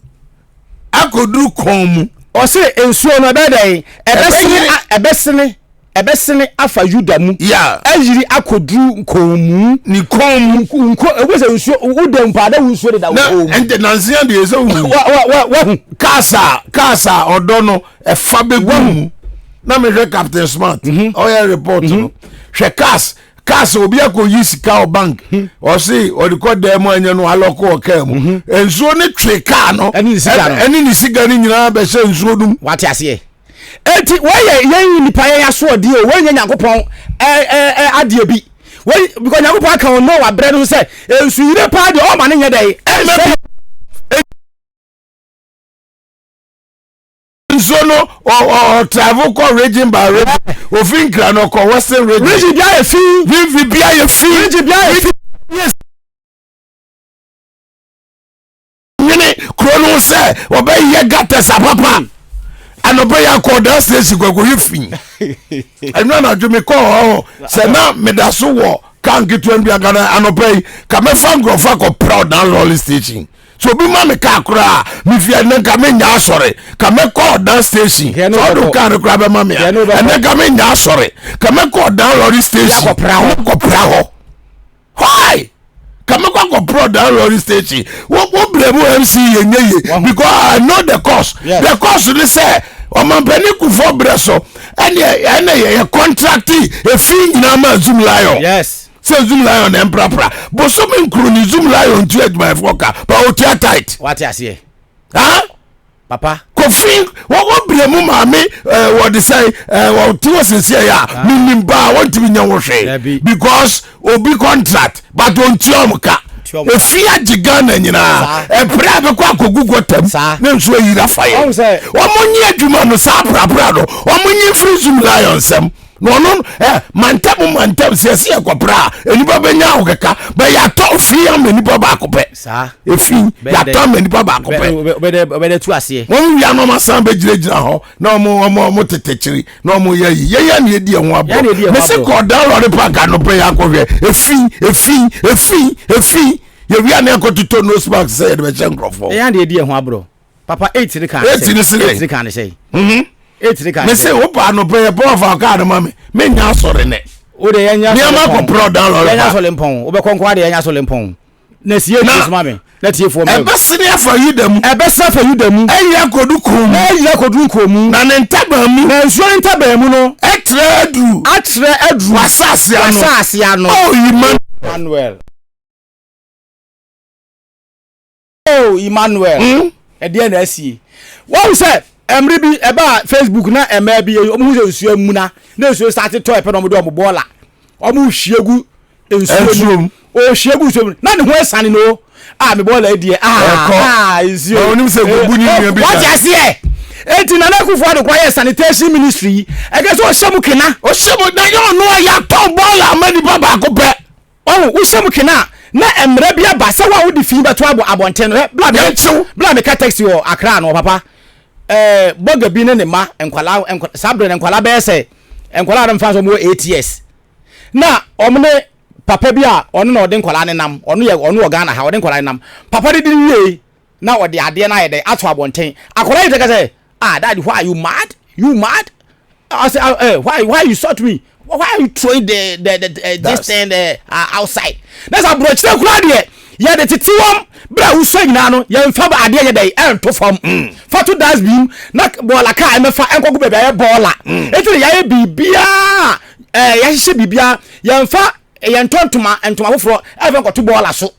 akɔduru kɔn mu ɔse nsuo no ɛbɛyɛ dɛn ɛbɛsene ɛbɛsene ɛbɛsene afa Yuda mu ayiri akɔduru nkɔnmu. Ne kɔn mu. Nko ewu sɛ nsuo wo dɛm paa dɛ wo nsuo deda wo kɔn mu. Na ɛnti nansi adeɛ sɛ wo. Wa wa wa wahu. Kaasa kaasa ɔdɔ no ɛfa bɛ gu mu na mehwɛ Captain Smart mhm. ɔyɛ report no mhm. hwɛ cars cars obi akɔyi sika wɔ bank mhm. ɔse ɔde kɔ dan mu anyɛ no alɔko wɔ kaa mu nsuo no twe kaa no ɛne ne sika no nyinaa bɛhyɛ nsuo no mu. Wate aseɛ. Enti wɔyɛ yɛn nipa yɛn asoɔdeɛ o, wɔnyɛ Nyankopɔn ɛ adeɛ bi. Wɔn because Nyankopɔn aka wɔn Noa brɛ no so sɛ nsuyire paa deɛ ɔma no nyɛ dɛ ɛnsɛ. Nsuo no ɔtravel kɔ region by region ofi Nkran no ɔkɔ western region. Region bi ayɛ fi. Region bi ayɛ fi. Region bi ayɛ fi. Nwene kuro no sɛ wɔbɛyɛ gutters apapa anɔpɛ yɛ akɔ ɔda station kɔkɔyɛ fi ɛno anadwo mekɔɔ hɔ sɛ na meda so wɔ kaa nketewa no bi anka na anɔpɛ yi ka mɛfa nkurɔfoɔ akɔpra ɔdan lɔre station so obi ma me kaa koraa mefia ɛnɛ nka menya asɔre ka mɛkɔ ɔdan station sɛ ɔdo kaa no koraa bɛma me a ɛnɛ nka menya asɔre ka mɛkɔ ɔdan lɔre station kɔpra hɔ Why? Kame kɔ akɔ prɔ that lorry station. Wo wo brɛ mu MC yɛ nye ye because I know the cost. Yes. The cost ni sɛ ɔmampanin kufuor brɛ so ɛne ɛne yɛ yɛ contract efi nyinaa ma Zoom Lion. Yes. Sɛ Zoom Lion na mprapra. Bosomi nkuru ni Zoom Lion ntua adwumayɛfoɔ ka ba otua tight. Wate aseɛ. Ha? Papa. Kofi wɔwɔ bere mu maame eh, wɔde sɛ eh, wɔte wɔ sɛsi ɛyɛ a ah. menim paa wɔntumi nyɛ wo hwee because obi contract but ɔntua ɔmo ka efi agye Ghana nyinaa ɛpere a bɛkɔ akɔgu gɔtam ne nso ayira fa yɛ wɔn nye adwuma no saa aprapra no wɔn nye firi Zoom Lion nsɛm na ɔno ɛ mantam mantam sɛ ɛsɛ yɛ kɔpra a nipa bɛnya ahokeka bɛ yɛatɔ fi ama nipa baako pɛ efi yɛatɔ ama nipa baako pɛ ɔbɛdɛ tu aseɛ wɔn wia na wɔn asan bɛgyinagyina hɔ na wɔn wɔn wɔn tete kyiri na wɔn yɛ yi yɛyɛ na yɛdi ɛho aborɔ mɛsɛ kɔ ɔdan lɔri park anɔpɛ yɛ akɔhwɛ efi efi efi efi yɛwia na yɛkɔtotɔ nose mask sɛ yɛde bɛhyɛ nkurɔfoɔ yɛyɛ na yɛdi ɛho aborɔ papa eight ne kan eight ne sɛ eight ne kan ne sɛ mhm. eight ne kan ne sɛ wo pa no pɛ yɛ pɔn fa kaa no ma me me nya asɔre nɛ o de yɛn nya asɔre mpɔn nneɛma kɔpɔrɔ dan lɔri yɛn nya asɔre mpɔn o bɛ kɔnkɔn ade yɛn nya asɔre mpɔn na sie tie soma me na tie foɔ mɛ ɛbɛsene afa yuda mu ɛbɛsene afa yuda mu ɛyɛ akɔdu kɔn mu ɛyɛ akɔdu kɔn mu na ne ntaban mu na nsuo ne ntaban mu no ɛtrɛ aduru atrɛ aduru wasaase ano wasaase ano oh Emmanuel Oh Emmanuel, hmm? ɛdeɛ na asie. Wɔn sɛ mmere bi ɛbaa Facebook na mmaa bi wɔn ho sɛ nsuo amuna na nsuo start tɔ ɛpɛ na wɔn de wɔn bɔɔla wɔn hwie gu nsuo mu ɔhwie gu nsuo mu na ne ho ɛsane no a me bɔɔla adiɛ ah ah nsuo. Na onim sɛ gugu ne nua bi. Wɔte aseɛ. Eti Nana Akufo Addo kora yɛ sanitation ministry yi ɛkɛ sɛ ɔhyɛ mu kena. Ɔhyɛ mu na yɛ ɔno a yɛatɔn bɔɔla ama nipa baako pɛ. Wahu, wohyɛ mu kena a, na mmara bi aba sɛ wo a wode fi bɛto abɔ abɔnten no. Hwɛ, bla me, Yɛnkyew. bla meka taxi wɔ Accra no, papa, eh, bɔga bi ne ne mma, nkwalaa, nkwa, saa bere no nkwalaa bɛyɛ sɛ, nkwalaa no mfa sɛ wɔn wɔ 8 years. Na wɔn ne papa bi a ɔno na ɔde nkwalaa no nam, ɔno yɛ, ɔno wɔ Ghana ha, ɔde nkwalaa no nam. Papa no de wiei, na ɔde adeɛ no ayɛ dɛn, ato abɔnten. Akwadaa yi tɛ ka sɛ, ah, daddy, why you mad? You mad? I say, uh, eh, why you shot me? Why are you throwing the this thing outside? That's a aburokyerɛ kura deɛ yɛde tete wɔm bere a wosua nyinaa no yɛmfa ba adeɛ yɛ dɛ ɛnto fam mm. fa to dustbin na bɔɔla kaa ɛmɛfa ɛnkɔgo baabi ayɛ bɔɔla mm. eti de yɛayɛ biribiara ɛɛ yɛahyehyɛ biribiara yɛmfa yɛntɔ ntoma ntoma foforɔ ɛfɛ nkɔto bɔɔla so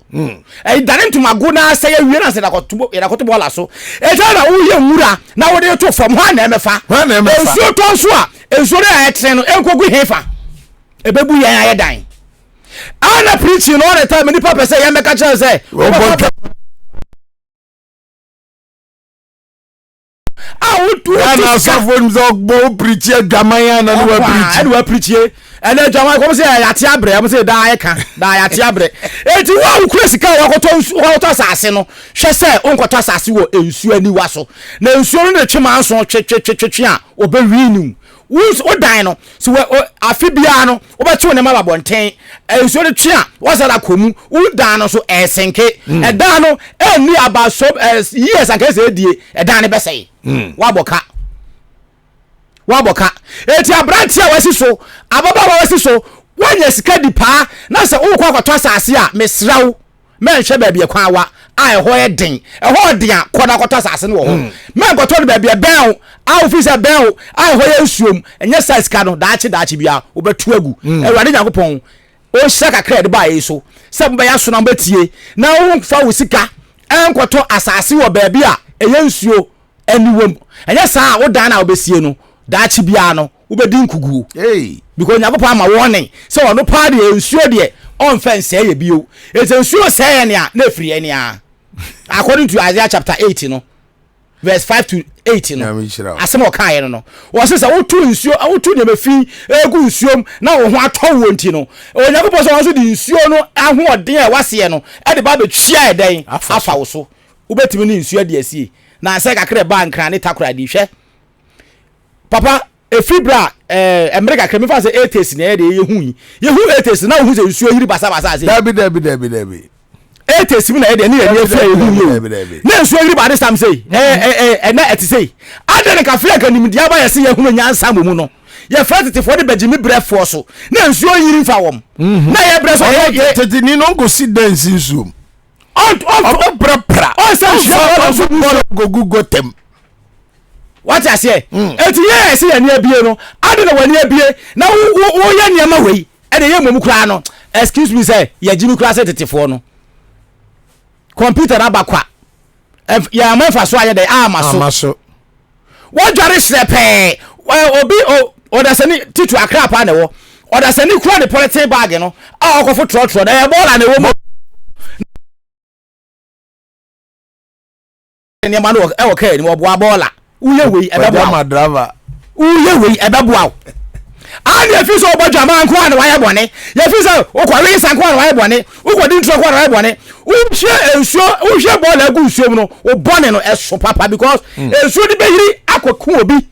ɛyi dane ntoma go na sɛ yɛwie na sɛ yɛdakɔto bɔɔla so ɛsɛ na woyɛ nwura na wode to fam hɔ na ɛmɛfa nsuo tɔ nso a nsuo no a ɛtene no ɛnkɔgu hefa ɛbɛbu yɛn ayɛ dan ana preaching no all the time nipa pɛ sɛ yɛn bɛka kyerɛ sɛ a wotu wotu sika asɔfo nim sɛ ɔbɔ wo pirikyi adwaman a na ne wa pirikyi ɛne wa pirikyi ɛne adwaman kɔm sɛ yɛate abrɛ ɛm sɛ daa yɛka daa yɛate abrɛ eti wo a wokura sika a wakɔtɔ nsu wakɔtɔ asase no hwɛ sɛ wonkɔtɔ asase wɔ nsuo aniwa so na nsuo no de twe manso twe twe twe twe a ɔbɛwi ne wo wo dan no so wɔ afe biara no wobɛtwe wo nneɛma ba abɔnten nsuo no twe a wɔsɛ da kɔ mu wo dan no so ɛsenke mm. ɛdan no ɛnni about so years anka ɛsɛ ɛdie ɛdan no bɛsɛe mm. wabɔ ka wabɔ ka eti aberante a wasi so ababaawa wasi so wanya sika di paa na sɛ wokɔ akɔtɔ asase a mesrɛ wo Mɛnhwɛ baabi ɛkwan awa a ɛhɔ yɛ den. Ɛhɔ ɔden a, kɔ na kɔtɔ asase no wɔ hɔ. Mɛnkɔtɔ no baabi ɛbɛn wo a wofiri sɛ ɛbɛn wo a ɛhɔ yɛ nsuom. Ɛnyɛ saa sika no, daakye daakye biara wobɛto agu. Awurade Nyankopɔn ɔnhyira kakra a yɛde baeɛ yi so sɛ mobɛyɛ aso na mobɛtie na womfa wo sika nkɔtɔ asase wɔ baabi a ɛyɛ nsuo aniwa mu. Ɛnyɛ saa a, wo dan no a wobɛsie no, daakye biara no, wobɛdi nkuguo. Because Onyankopɔn ama warning sɛ ɔno paa deɛ nsuo deɛ ɔmfa nsɛe yɛ bio. Ɛsɛ nsuo sɛe yɛn a, na ɛfiri yɛn a. According to Isaiah chapter 8 no, verse 5 to 8 no, asɛm a ɔkaeɛ no no, wɔse sɛ woto nsuo, woto nneɛma fi gu nsuom na wo ho atɔ woɔ nti no, Onyankopɔn sɛ ɔno nso de nsuo no ahoɔden a ɛwɔ aseɛ no de ba abɛtua ɛdɛn afa wo so. Wobɛtumi ne nsuo adi asie. Na sɛ kakra ɛbaa Nkran ne Takoradi, hwɛ papa, ɛfiri berɛ a ɛɛ mmerɛ kakra mefa sɛ eighties na ɛyɛ deɛ yɛhu yi, yɛhu eighties na wohu sɛ nsuo yiri basabasa ase. Dabi dabi dabi dabi. Eighties mu na ɛyɛ deɛ ne yɛni afiri a yɛhu yi o. Na nsuo yiri ba ade sam sei, ɛɛ ɛɛ ɛnɛ ɛte sei. Adɛn na kafiri anka nimdeɛ aba yɛse yɛhunu nyansa mmɔ mu no, yɛfrɛ tetefoɔ de bɛgye me brɛfoɔ so na nsuo yiri mfa wɔn. Na yɛbrɛ so yɛ. Teteni no nkɔsi dan nsi nsuom. Ɔbɛprapra. Ɔnsɛ nsuo bɔɔla gogu gɔtɛm. Wate aseɛ? Mm. Eti yɛn a ɛsɛ yɛn ani abie no, ade na wɔn ani abie na woyɛ nneɛma wei ɛna ɛyɛ mmom koraa no. Excuse me sɛ yɛgye mi koraa sɛ tetefoɔ no. Computer no aba kwa. Yɛn ama nfa so ayɛ dɛ ama so. Wɔdware hyerɛ pɛɛ. Obi o ɔdasani titu akra paa na ɛwɔ. Ɔdasani kura ne polythene bag no a ɔkɔfo trɔtrɔ na ɛyɛ bɔɔla na ɛwɔ mu. Nneɛma no ɛwɔ kaa anim ɔboa bɔɔla. Woyɛ wei ɛbɛboa wo. Woyɛ wei ɛbɛboa wo. A na efi sɛ ɔbɔ dwaman nko a na wayɛ bɔne. Yɛfi sɛ wokɔwe nsa nko a na wayɛ bɔne. Wokɔdi ntorɔ nko a na wayɛ bɔne. Wohwie nsuo wohwie bɔɔla agu nsuo mu no wo bɔne no ɛso papa because hmm. nsuo no bɛyiri akɔku obi.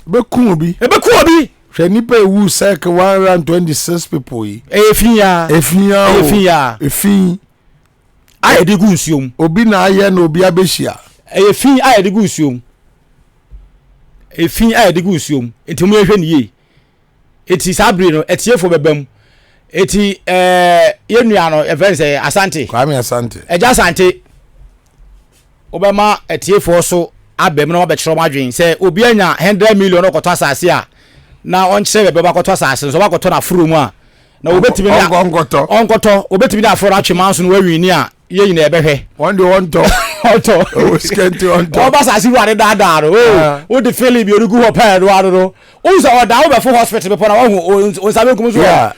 Bɛku obi. Ɛbɛku obi. Hwɛ nipa ewu sɛk 126 people yi. Ɛyɛ fi ya. Efi ya o. Ɛyɛ fi ya. Efi. A yɛde gu nsuo mu. Obi na ayɛ na obi abɛhyia. Ɛyɛ fi a yɛde gu nsuo mu. Efi a yɛde gu nsuo mu. Nti mo yɛhwɛ ne yie. Eti saa bere no atiefo bɛba mu. Eti ɛɛ yɛn nua no yɛfrɛ no sɛ Asante. Kwame Asante. Ɛgya Asante. Wobɛma atiefoɔ so aba mu na wɔabɛkyerɛ wɔn adwene sɛ obi anya 100 million na ɔkɔtɔ asase a na ɔnkyerɛ baabi ɔbɛkɔtɔ asase no sɛ ɔbɛkɔtɔ no aforo mu a na wɔbɛtumi de ɔnkɔtɔ ɔnkɔtɔ wɔbɛtumi de aforo no atwe manso no wɔawini a yɛn nyinaa yɛbɛhwɛ. Wɔn deɛ wɔntɔ. Ɔntɔ. Ɔwɔ sika nti ɔntɔ. Ɔba asase wura ne daadaa no oo wode fili bi ɔde gu hɔ pɛɛ no ano no wohu sɛ ɔda wobɛfo hospital bepɔ na wahu wo nsa benkum so hɔ.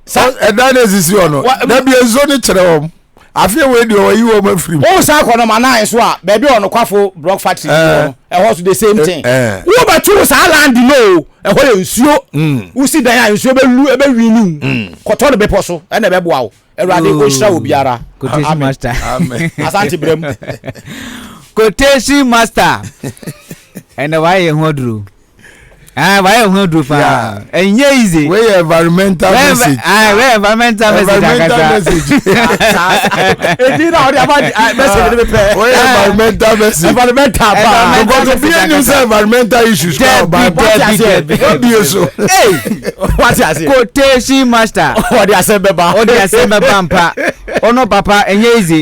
Sa ɛdan na esisi hɔ no dabi nsuo no kyerɛ wɔn afei wei deɛ wɔyi wɔn afiri mu. Wɔn san kɔ nɔma nine so a baabi a ɔnokwafo block factory si hɔ no ɛhɔ so the same thing. Wobɛto saa land no o ɛhɔ yɛ nsuo wosi dan a nsuo bɛlu ɛbɛwi ne mu kɔtɔ no bepɔ so ɛna ɛbɛboa wo. Awurade ɔnhyira wɔ biara. Quotation master. Asante brɛ mu. Quotation master. Ɛnna wayɛ ho aduro. Ah, wayɛ ho aduro paa. Ɛnyɛ easy. Wey yɛ environmental message. Ah, wey environmental message environmental message. Edi na ɔde aba message ni mi pɛ. Wey yɛ environmental message. Environmental paa. Because obi enim sɛ environmental issues kɔ ɔba. Dɛbi dɛbi dɛbi. Obi so. Wate ase. Quotation master. Ɔde asɛm bɛba. Ɔde asɛm bɛba mpa. Ɔno papa ɛnyɛ easy.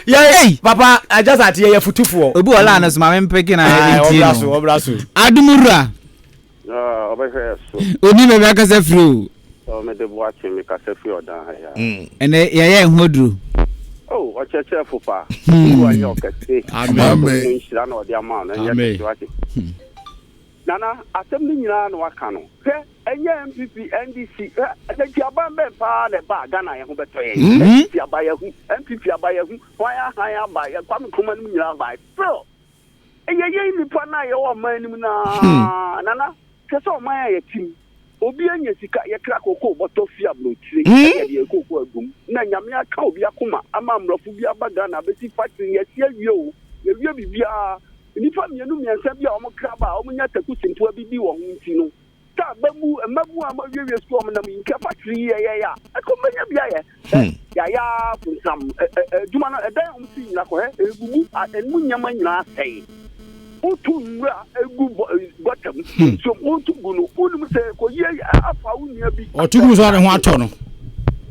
Yɛ papa ajasa ati yɛ yɛ futufoɔ. Obi wɔ line no so maame mpeke na ntie no. Ɔbra so ɔbra so. Adumura. Ɔbɛhwɛ yɛ so. Oni baabi akasa firi o. Mede boakye me kasa firi ɔdan ha ya. Ɛnɛ yɛyɛ ɛho aduro. Oh, ɔkyerɛkyerɛfo pa. Yehowa nyɛ ɔkɛse. Amen. Nhyira na ɔde ama no ɛnyɛ kɛse wate. Nana, asɛm no nyinaa na waka no. Hwɛ, ɛnyɛ NPP, NDC, hwɛ, nantwi aban bɛn paa na ɛba a Ghana yɛn ho bɛtɔ yɛn? NDC aba yɛahu, NPP aba yɛahu, hwan ahan aba, yɛn Kwame Nkrumah nom nyinaa bae. Still, ɛyɛ yɛn nnipa no a yɛwɔ ɔman no mu no ara. Nana, hwɛ sɛ ɔman a yɛte mu, obi anya sika, yɛkra kookoo bɔtɔ fi aburokyire, ɛne yɛde yɛn kookoo agu mu, na Nyame aka obi akoma ama mmorɔfo bi aba Ghana abɛsi factory, yɛasi awie o, yɛawie biribiara, Nnipa mmienu mmiɛnsa bi a wɔkra ba a wɔnya taku sempoa bi di wɔn ho nti no, sɛ abamu, mmabun a wɔawiewie sukuu a wɔnam yi nka factory yi yɛyɛe a, ɛka wɔbɛnya bi ayɛ. Hwɛ, yɛayɛ ara fonsam. Ɛ, ɛ, adwuma no, ɛdan a wɔsi nyinaa kɔhwɛ, ɛrebubu, a ɛmu nneɛma nyinaa asɛe. Woto nwura gu bɔ, gɔta mu, nsuom, woto gu no, wonim sɛ kɔyi afa wo nua bi. Ɔto gu so a ne ho atɔ no.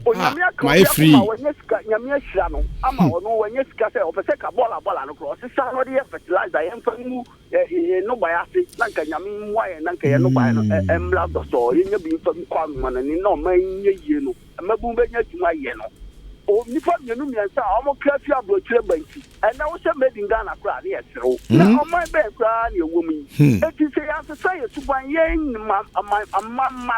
Onyame aka mayɛ obi free. akoma wanya sika Nyame ahyira no ama ɔno wanya sika sɛ ɔpɛ sɛ ka bɔɔla bɔɔla no korɔ ɔsesa na ɔde yɛ fertilizer yɛmfa ngu yɛn nnɔbaeɛ ase na nka Nyame mmoa yɛn na nka yɛn nnɔbaeɛ no mmra dɔsɔɔ yɛnya bi mfa nkɔ amanɔne na ɔman yi nyɛ yie no mmabun bɛnya adwuma ayɛ no o nnipa mmienu mmiɛnsa a wɔn kra fi aburokyire ba nti ɛnɛ wohyɛ made in Ghana koraa ne yɛserew na ɔman bɛn koraa na ɛwɔ mu yi eti sɛ yɛansesa yɛ suban yɛn mma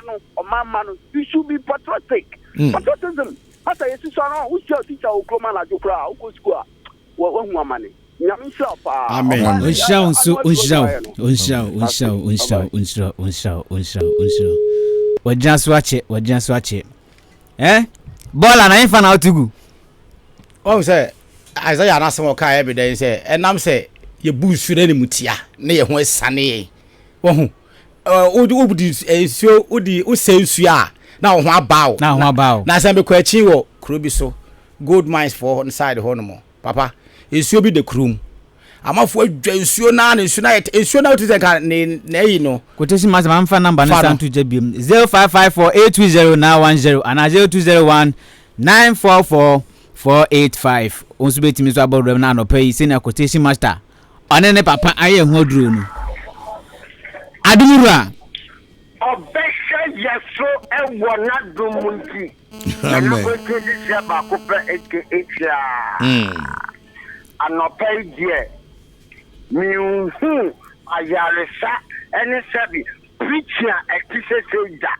no ɔman mma no you should be patriotic mm. Patriotism asa yɛsi so ano wohyia teacher wɔ kurom anadwo koraa wokɔ sukuu a wahu amane. Nyame nhyira wo paa. Amen. Ɔnhyira wo nso, ɔnhyira wo, ɔnhyira wo, ɔnhyira wo, ɔnhyira wo, ɔnhyira wo, ɔnhyira wo, ɔnhyira wo, ɔnhyira wo. Wagyina so akyɛ, wagyina so akyɛ. Eh? Bɔɔla na yɛmfa na woto gu. Wɔn sɛ Isaiah n'asɛm a ɔkaa yɛ bɛdɛn sɛ ɛnam sɛ yɛbu nsuo no animtia ne yɛn ho asiane yɛn. Wɔho wodi wodi nsuo wodi wosɛ nsuo a na wo ho aba wo. Na ho aba wo. Na sɛ mekɔ akyi wɔ kuro bi so gold mines foɔ side hɔ nom papa nsuo bi da kurom amafoɔ adwa nsuo naa na nsuo no ayɛ nsuo no wotu sɛ nka ne na ayi no. Quotation marks ma nfa number no san to gya biom 0554 820 910 anaa 0201 944 485 wo nso bɛtumi nso abɔ wuram no anɔpa yi sɛnea quotation master ɔne ne papa ayɛ ho aduro no. Adom wura. Ɔbɛhyɛ yɛ so wɔ n'adom nti. Nana Boateng de hyɛ baako pɛ aka Anɔpa yi deɛ, menhuu Ayaresa ne sɛbe preaching a ɛte sɛ sei da.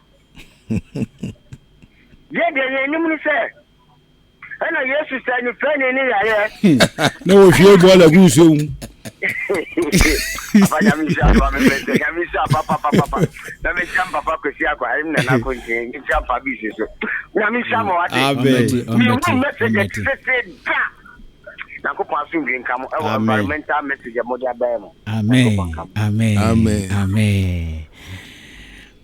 Yɛn deɛ yɛn nim ne sɛ ɛna Yesu sɛ nifrani ne yareɛ. Na wɔhwie bɔɔla gu nsuo mu. Papa nyame nhyira papa me pɛ sɛ nyame nhyira papa papa papa na me nhyira papa kwesi akwa ɛm nana kontin nhyira papa bi si so nyame nhyira ma wate. Amen. Me hu message ɛte sɛ sei da. Nyankopɔn asomdwe nka mo ɛwɔ environmental message a mode abɛɛ mo. Amen. Amen. Amen. Amen.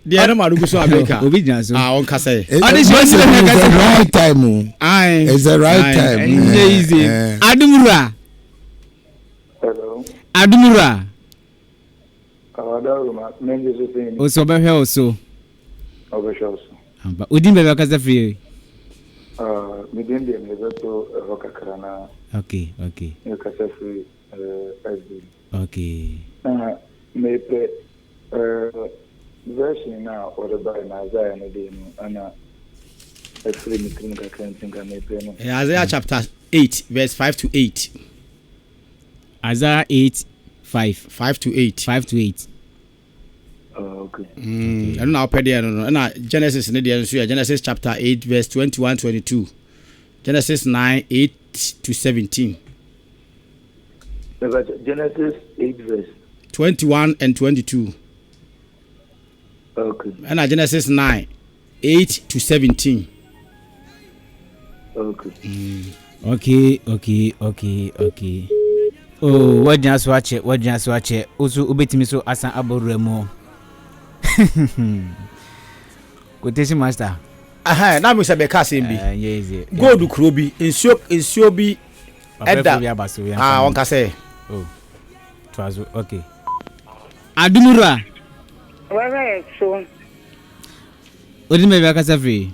Deɛ ɛna maa no gu so Amerika. Obi gyina so. Ah, ɔnka sɛ. Ɔde hyɛ ɔsi na It's the right time o. Ayi. It's the right time. Ɛnyɛ easy. Adumura. Hello. Adumura. Awadaroma, mɛngye so sɛn ni. Ɔsɛ ɔbɛhwɛ wo so. Ɔbɛhwɛ wo so. Ampa. Odin baabi akasa firi. Uh, me din deɛ mebɛto ɛhɔ kakra na. Okay, okay. Mekasa firi uh, SB. Okay. Na mepɛ uh, version no a wɔde bae no Isaiah no deɛ no ɛna ɛfiri me tirim kakra nti nka mepɛ no. Isaiah chapter 8 verse 5 to 8. Isaiah 8 5. 5 to 8. 5 to 8. Oh, okay. Ɛno na wopɛ deɛ no no ɛna Genesis ne deɛ nso yɛ Genesis chapter 8 verse 21 22 Genesis 9 8 to 17. Genesis 8 verse 21 and 22. Okay. Ɛna Genesis 9 8 to 17. Okay. Okay, okay, okay, okay. Oh, wagyina so akyɛ, wagyina so akyɛ. Wo so wobɛtumi so asan abɔ wura mu. Quotation master. Aha, na mi sɛ bɛka asɛm bi. Eh, Gold kuro bi, nsuo nsuo bi ɛda. Ah, ɔnka sɛ. Oh, toa so, okay. Adumura. Wɔhwɛ yɛ so. Odi baabi akasa firi.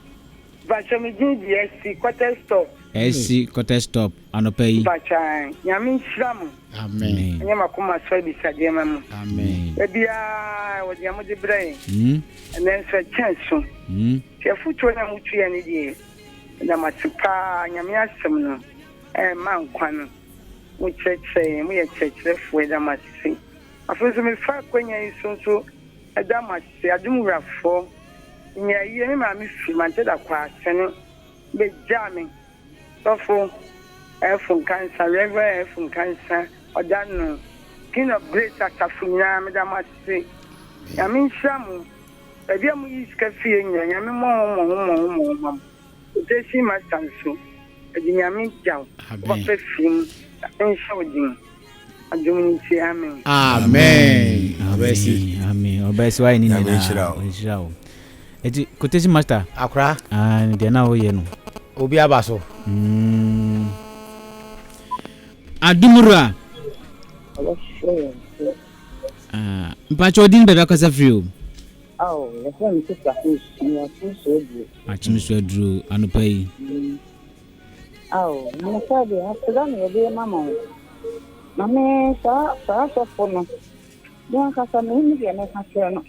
Mpakyɛ me din de SC quarter stop. SC quarter stop anɔpa yi. Mpakyɛ nyame nhyira mo. Amen. Ɛnyɛ makoma so abisadeɛ ma mo. Amen. Da biara wɔ deɛ mode brɛ yɛn. Mm. Ɛnɛ nso ɛkyɛn so. Mm. Nti afotuo no a motu yɛn no deɛ meda mo ase paa nyame asɛm no ɛma nkwa no mo kyerɛkyerɛ yɛn moyɛ kyerɛkyerɛfoɔ yɛda mo ase. Afei nso mefa akwanya yi so nso ɛda mo ase adom wurafoɔ Nea eye, me maame fi Manteda kɔɔ Asene begyaa me. Sɔfo Elfo Nkansah, Rev. Elfo Nkansah, ɔda no King of Grace asafo nyinaa meda mo ase. Nyame nhyira mo. Baabi a moyi sika fie nyinaa Nyame mmɔ ho mmɔho mmɔho mmɔho mma mo. Quotation Master nso, ɛde Nyame gya wo papa firi mu. Nyame nhyɛ wo den. Adom no nti, amen. Amen. Ɔbɛsi. Amen. Ɔbɛsi wayɛ ne Nyame nyinaa. nhyira wo. Nhyira wo. Eti quotation master. Akora. Ah, deɛ na woyɛ no. Obi aba so. Mm. Adumura. Ah, mpakyɛ ɔdin baabi akasa firi o. Aw, yɛfrɛ me Sister Hope, mewɔ Akyem so aduro. Akyem so aduro anɔpa yi. Ao, mmofra deɛ, aseda na yɛde rema mo. Na me, saa, saa sɔfo no, me ankasa menni deɛ mɛka kyerɛ no.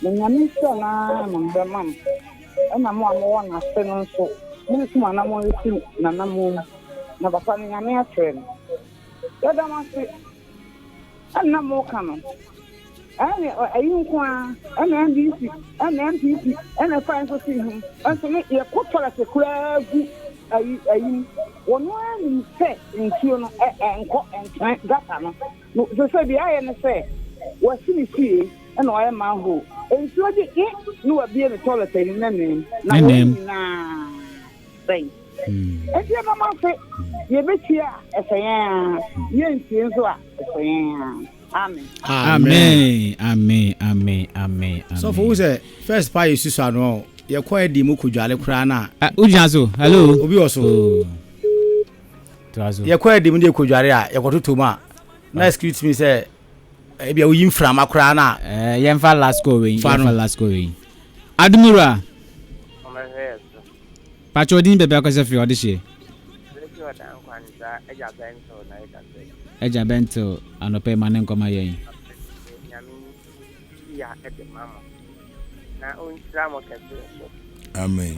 Na Nyame nhyira no ara na mebɛma mo. Ɛna mo a mowɔ n'ase no nso, montu mo anammɔn nsi n'anammɔn mu. Na papa no, Nyame afrɛ no. Yɛda mo ase. Ɛna moka no ɛne ɛyi nko ara ɛna NDC ɛna NPP ɛna fa nso si ho nso no yɛkɔ toilet koraa gu ayi ayi mu wɔn ara nim sɛ nsuo no ɛ ɛnkɔ ɛntene gata no no sɛ sɛ deɛ ayɛ no sɛ wɔasi ne fie ɛna wɔayɛ manhole nsuo gye e na wabie ne toilet ayi ne ne na wɔn nyinaa sɛn. Enti yɛda mo ase. Yɛbɛtie a, ɛsɛ yɛn ara. Yɛntie nso a, ɛsɛ yɛn ara. Amen. Amen. Amen. Amen. Amen. Sɔfo wo sɛ first pa yɛ susu ano yɛ kɔ ɛdi mu kɔ dwale koraa na. Ah, wogyina so. Hello. Obi wɔ so. Oh. Toa so. Yɛ kɔ ɛdi mu de kɔ dwale a yɛ kɔ toto mu a na excuse me sɛ ebi a woyi mframa koraa na. Eh, yɛmfa last call wei. Yɛmfa last call wei. Adumura. Pakyɛ odin baabi akɔsɛ firi ɔde hyeɛ. Agya Bɛntil anɔpa yi ma ne nkɔma yɛn. Amen.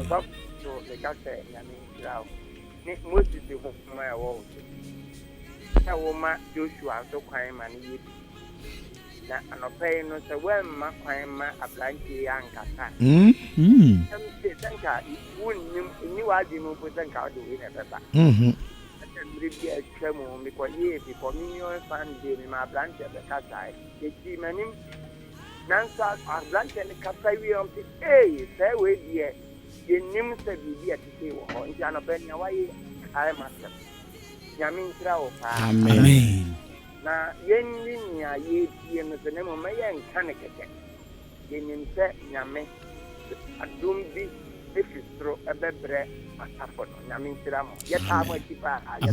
Moses ho ma ɛwɔ wo so sɛ woma Joshua nso kwan ma no yɛ bi. Na anɔpa yi no sɛ woamma kwan ma aberanteɛ yi ankasa a, ɛm se sɛ nka wonnim, nni w'adwene mu mpo sɛ nka wode wei na ɛbɛba. Ɛsɛ mmerɛ bi a atwa mu mekɔyɛɛ bi Communion Sunday mema aberanteɛ bɛkasae. Yɛkyii m'anim. Nanso aberanteɛ no kasa wie ɔm se ee sɛɛ wei deɛ yɛnnim sɛ biribi a ɛte sei wɔ hɔ. Nti anɔpa yi nea woayɛ yi kae m'asɛm. Nyame nhyira wo paa. Amen. Na yɛnni nea yɛretie no so, na mmom ma yɛnka no kɛkɛ. Yɛnim sɛ Nyame de adom bi fi soro bɛbrɛ asafo no. Nyame nhyira mo. Yɛtaa mo akyi paa.